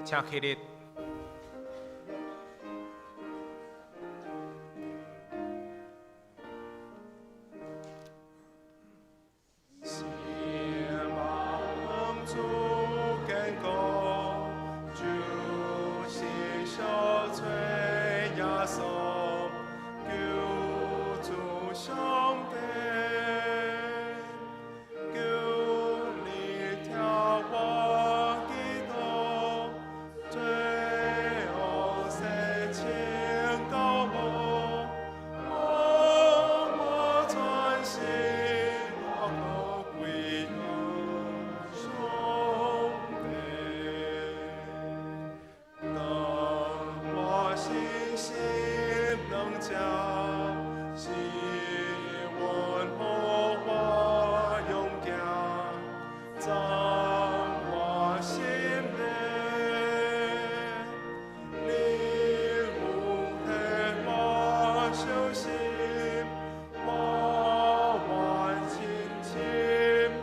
請起立。希望主堅固，就是小吹耶穌，救主上帝，求你聽我祈禱，罪惡洗清到我，我全心我歸向上帝。當我信心能加，是阮予我勇行，讚我心靈，你有替我傷心，我願深深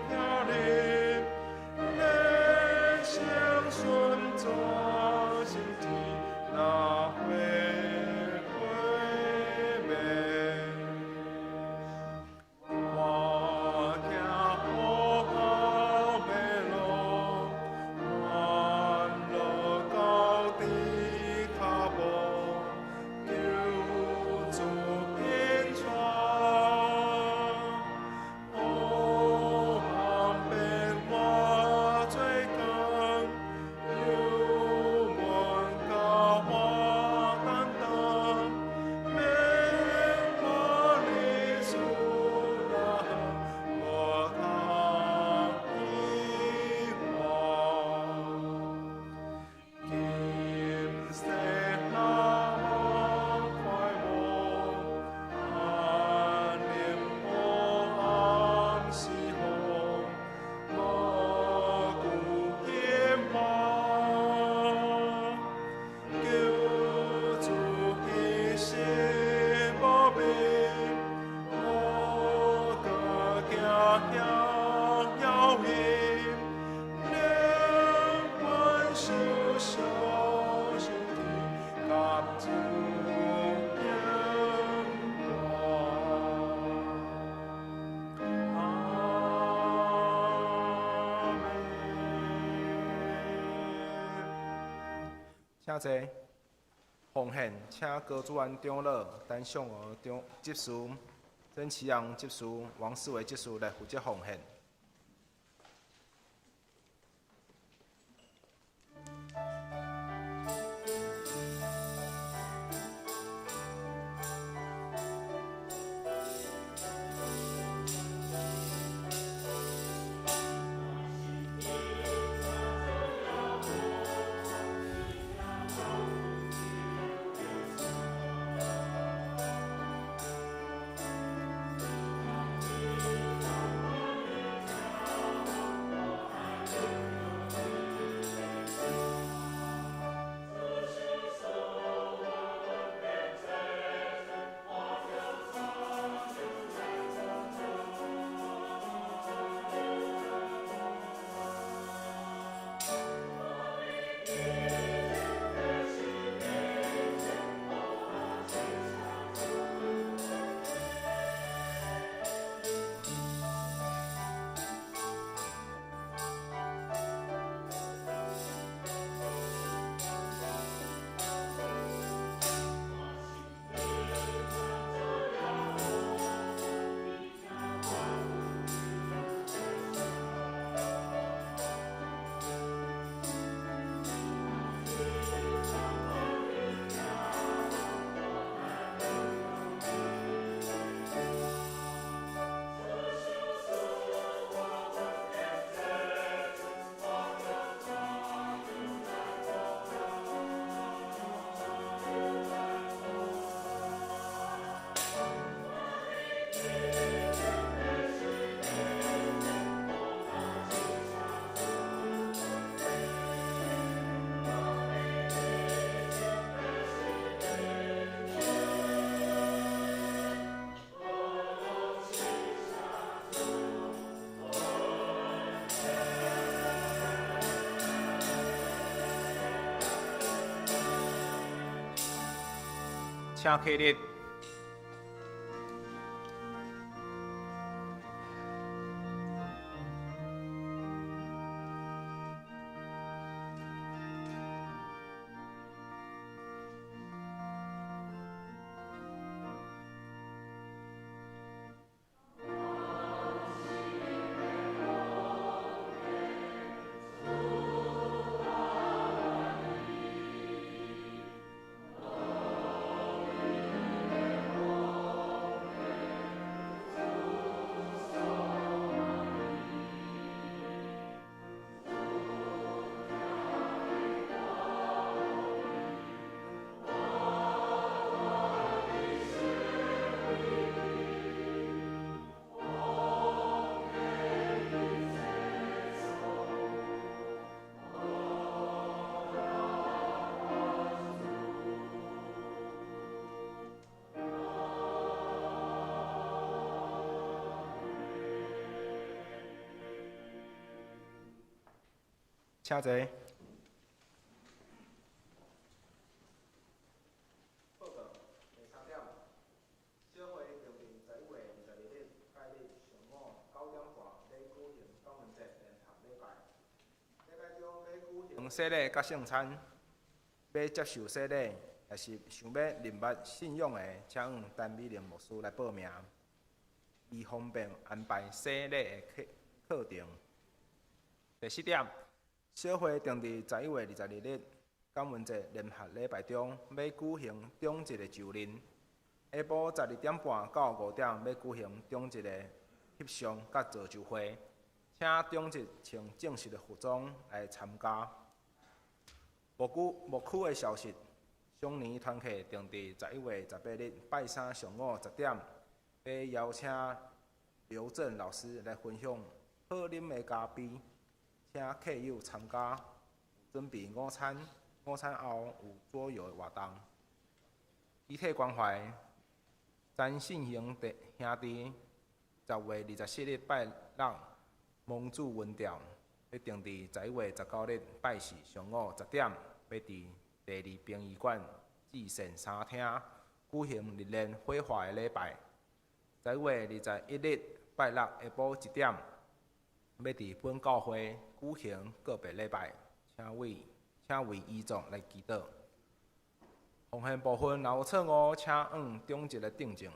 聽你，人生順轉心天，哪會毀滅？我行好好的路，彎落到地跤步，求主引帶。黑暗變我做光，油門教我擔當，免我理數難，無通遺忘。今世那麼快活，安寧黑暗時候，無顧希望。求主一生無變，我閣行向遙遠，靈魂受傷身體，甲主相伴。阿們。請坐。奉獻，請高主安長老、陳尚娥長執事、曾啟陽執事、王世偉執事來負責奉獻。請起立。請坐。報告第三點，小會定佇11月22日拜日上午9點半欲舉行感恩節聯合禮拜。禮拜中欲舉行洗禮佮聖餐，欲接受洗禮，抑是想欲認捌信仰的，請向陳美玲牧師來報名，以方便安排洗禮的課程。第四點，小會定佇11月22日感恩節聯合禮拜中，欲舉行長執的就任。下晡12點半到5點，欲舉行長執的翕相佮造就會，請長執穿正式的服裝來參加。牧區的消息，雙年團契定佇11月18日拜三上午10點，欲邀請劉正老師來分享好啉的咖啡，請客友參加，準備午餐，午餐後有桌遊的活動。肢體關懷，詹信雄弟兄弟，10月24日拜六，蒙主恩召，欲定佇11月19日拜四上午10點，欲佇第二殯儀館至善三廳舉行日蓮火化的禮拜。11月21日拜六下晡1點，欲佇本教會舉行告別禮拜，請為遺族來祈禱。奉獻部分若有錯誤，請按長執來訂正。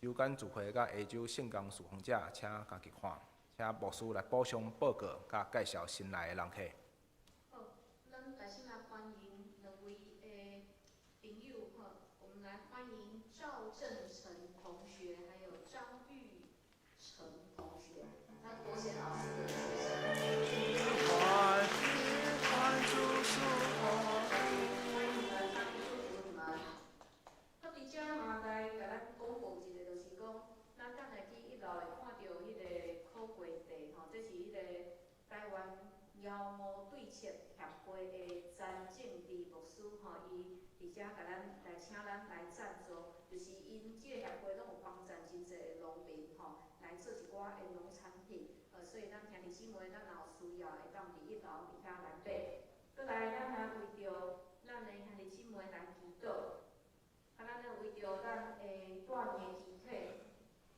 周間聚會佮下晝聖工事奉者，請家己看。請牧師來補充報告佮介紹新來的人客。好，咱開始來歡迎兩位的朋友吼，我們來歡迎趙正成同學，還有張玉成同學，咱國賢老師的學生。歡迎你們，上帝祝福你們。好，佇遮嘛來共咱廣播一下，就是講，咱等下去一樓會看著彼個苦瓜地吼，這是彼個台灣妖魔對策協會的詹正治牧師吼，伊佇遮共咱來請咱來贊助，就是𪜶這個協會攏有幫贊真濟的農民吼，來做一寡的農產品，所以咱兄弟姊妹，咱若有需要，會當佇一樓佇遐來買。閣來，咱來為著咱的兄弟姊妹來祈禱，啊，咱來為著咱的大年的肢體，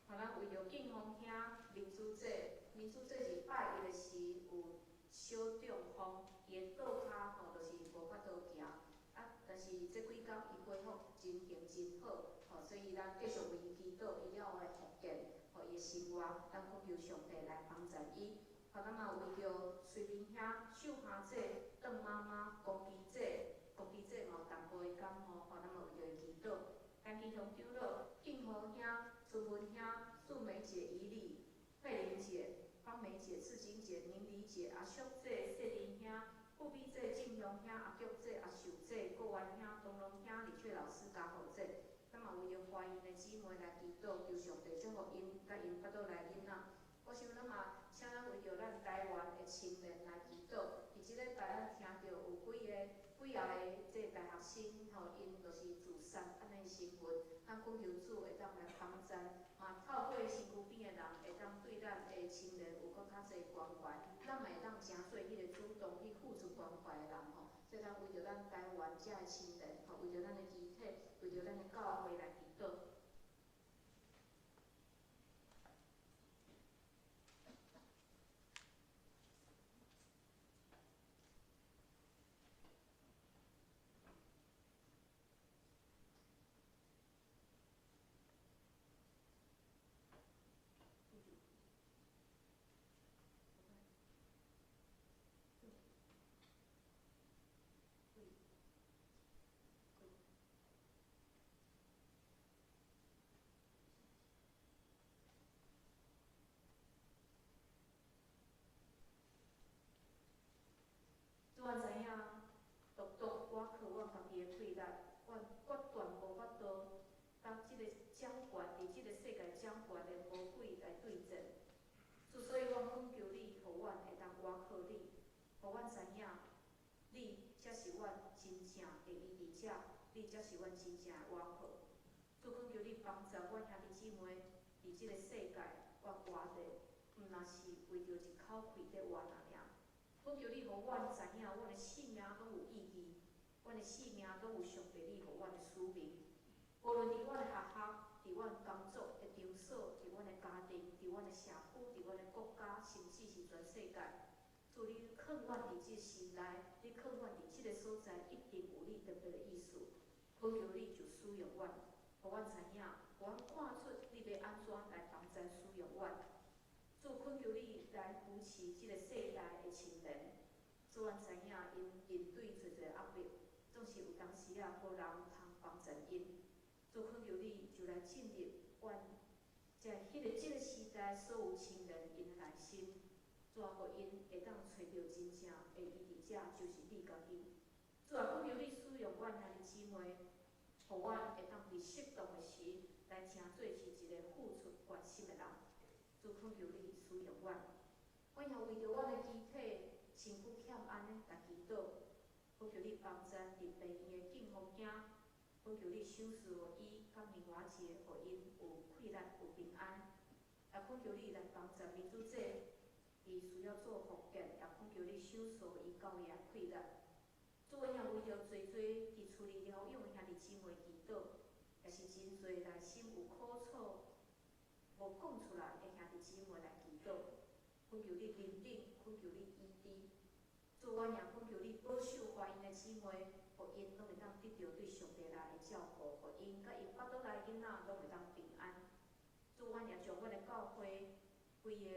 啊，咱為著敬風兄、民主姐，民主姐是拜一的時有小中風，伊的倒跤吼，就是無法度行，啊，但是這幾工伊恢復情形真好，吼，所以咱繼續為伊祈禱，伊了後會復健，予伊的生活，咱懇求上帝來幫助伊。吼，咱嘛為著随明兄、秀霞姐、鄧媽媽、龚基姐、龚基姐嘛有淡薄的感冒，吼，咱嘛為著伊祈禱。陳其雄長老、敬和兄、春文兄、素梅姐、怡麗、慧玲姐、芳梅姐、志晶姐、寧麗姐、阿淑姐、謝林兄、富美姐、靜香兄、阿玉姐、阿秀姐、國元兄、東龍兄、李翠老師、嘉豪姐，咱嘛為著懷孕的姊妹來祈禱，求上帝祝福𪜶，佮𪜶腹肚內囡仔。我想咱嘛，請咱為著咱台灣的青年來祈禱。佇這禮拜咱聽著有幾個這個大學生吼，𪜶就是自殺按呢新聞，咱懇求主會當來幫贊，嘛透過身軀邊的人會當對咱的青年有閣較濟關懷，咱嘛會當誠做彼個主動去付出關懷的人吼。所以咱為著咱台灣遮的青年吼，為著咱的肢體，為著著咱的教會來祈禱。主，阮知影，獨獨倚靠阮家己的氣力，阮決斷無法度佮這個掌權佇這個世界掌權的魔鬼來對戰。主，所以阮懇求你，予阮會當倚靠你，予阮知影，你才是阮真正的醫治者，你才是阮真正的倚靠。主，懇求你幫助阮兄弟姊妹佇這個世界，阮活著，毋若是為著一口氣佇活爾爾。懇求你，予阮知影，阮的生命攏有意義，阮的生命攏有上帝你予阮的使命。無論佇阮的學校，佇阮工作的場所，佇阮的家庭，佇阮的社區，佇阮的國家，甚至是全世界。主，你囥阮佇這時代，你囥阮佇這個所在，一定有你特別的意思。懇求你就使用阮，予阮知影，予阮看出你欲按怎來幫助使用阮。主，懇求你來扶持這個世代的青年。主，阮知影𪜶面對濟濟壓力，總是有當時仔無人通幫助𪜶。主，懇求你就來進入阮在這個時代所有青年𪜶的內心，主啊，予𪜶會當揣著真正的醫治者，就是你家己。主啊，懇求你使用阮兄弟姊妹，予阮會當佇適當的時來成做是一個付出關心的人。主，懇求你使用阮，阮也為著阮的肢體身軀欠安的來祈禱，懇求你幫助佇病院的敬風囝，懇求你賞賜予伊佮另外一個，予𪜶有氣力、有平安。也懇求你來幫助民主姐，伊需要做復健，也懇求你賞賜予伊夠額氣力。主，阮也為著濟濟佇厝裡療養的兄弟姊妹祈禱，也是真濟內心有苦楚無講出來的兄弟姊妹來祈禱，懇求你憐憫，懇求你醫治。主，阮也懇求你保守懷孕的姊妹，予𪜶攏會當得著對上帝來的照顧，予𪜶佮𪜶腹肚內囡仔攏會當平安。主，阮也將阮的教會規个，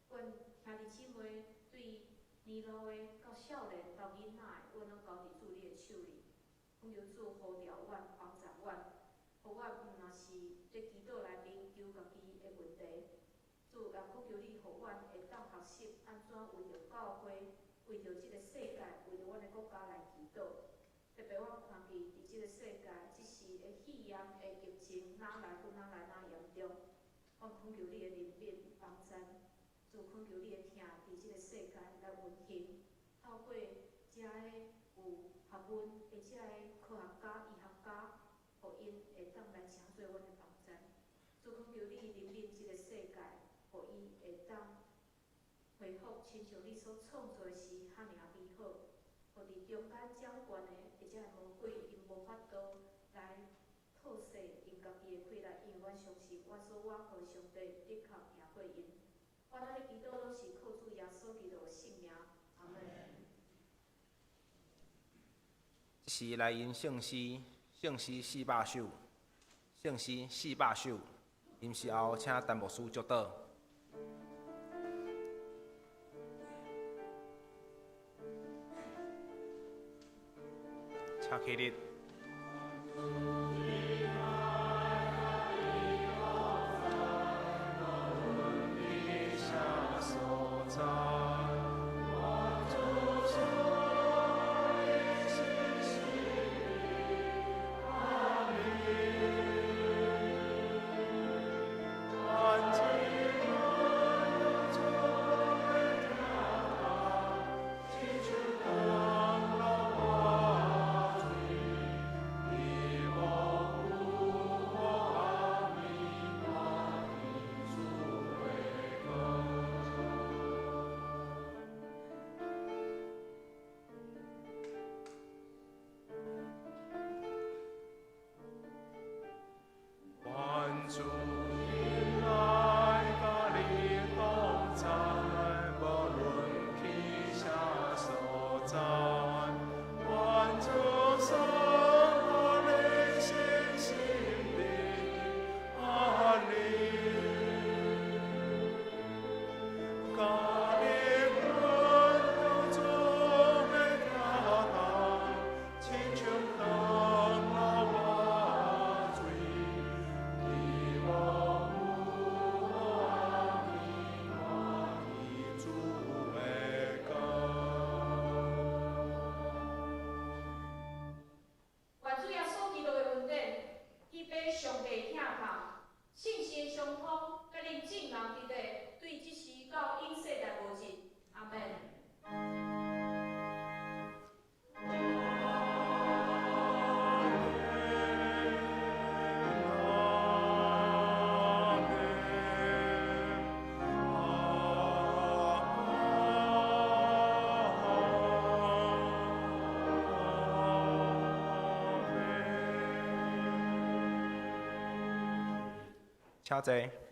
阮兄弟姊妹對年老的到少年到囡仔的，阮攏交佇主你的手裡。懇求主呼召阮，幫助阮，予阮毋若是佇祈禱內面求家己的問題。主，也懇求你，予阮會當學習按怎為著教會、為著這個世界、為著阮的國家來祈禱。特別我看見佇這個世界，這時的肺炎的疫情，哪來閣哪來哪嚴重。我懇求你的憐憫幫助，主懇求你的疼佇這個世界來運行，透過遮个有學問的遮个科學家、醫學家，予𪜶會當來成做阮的幫助。主懇求你憐憫這個世界，予伊會當恢復親像你所創造的時遐爾美好，予佇中間掌權的這个魔鬼，𪜶無法度來透視𪜶家己的氣力，因為阮相信，阮所倚靠的上帝的確贏過𪜶。阮按呢祈禱攏是靠主耶穌基督的聖名，阿們。這是來吟聖詩，聖詩400首，聖詩400首。吟詩後，請陳牧師祝禱。請起立。我請坐。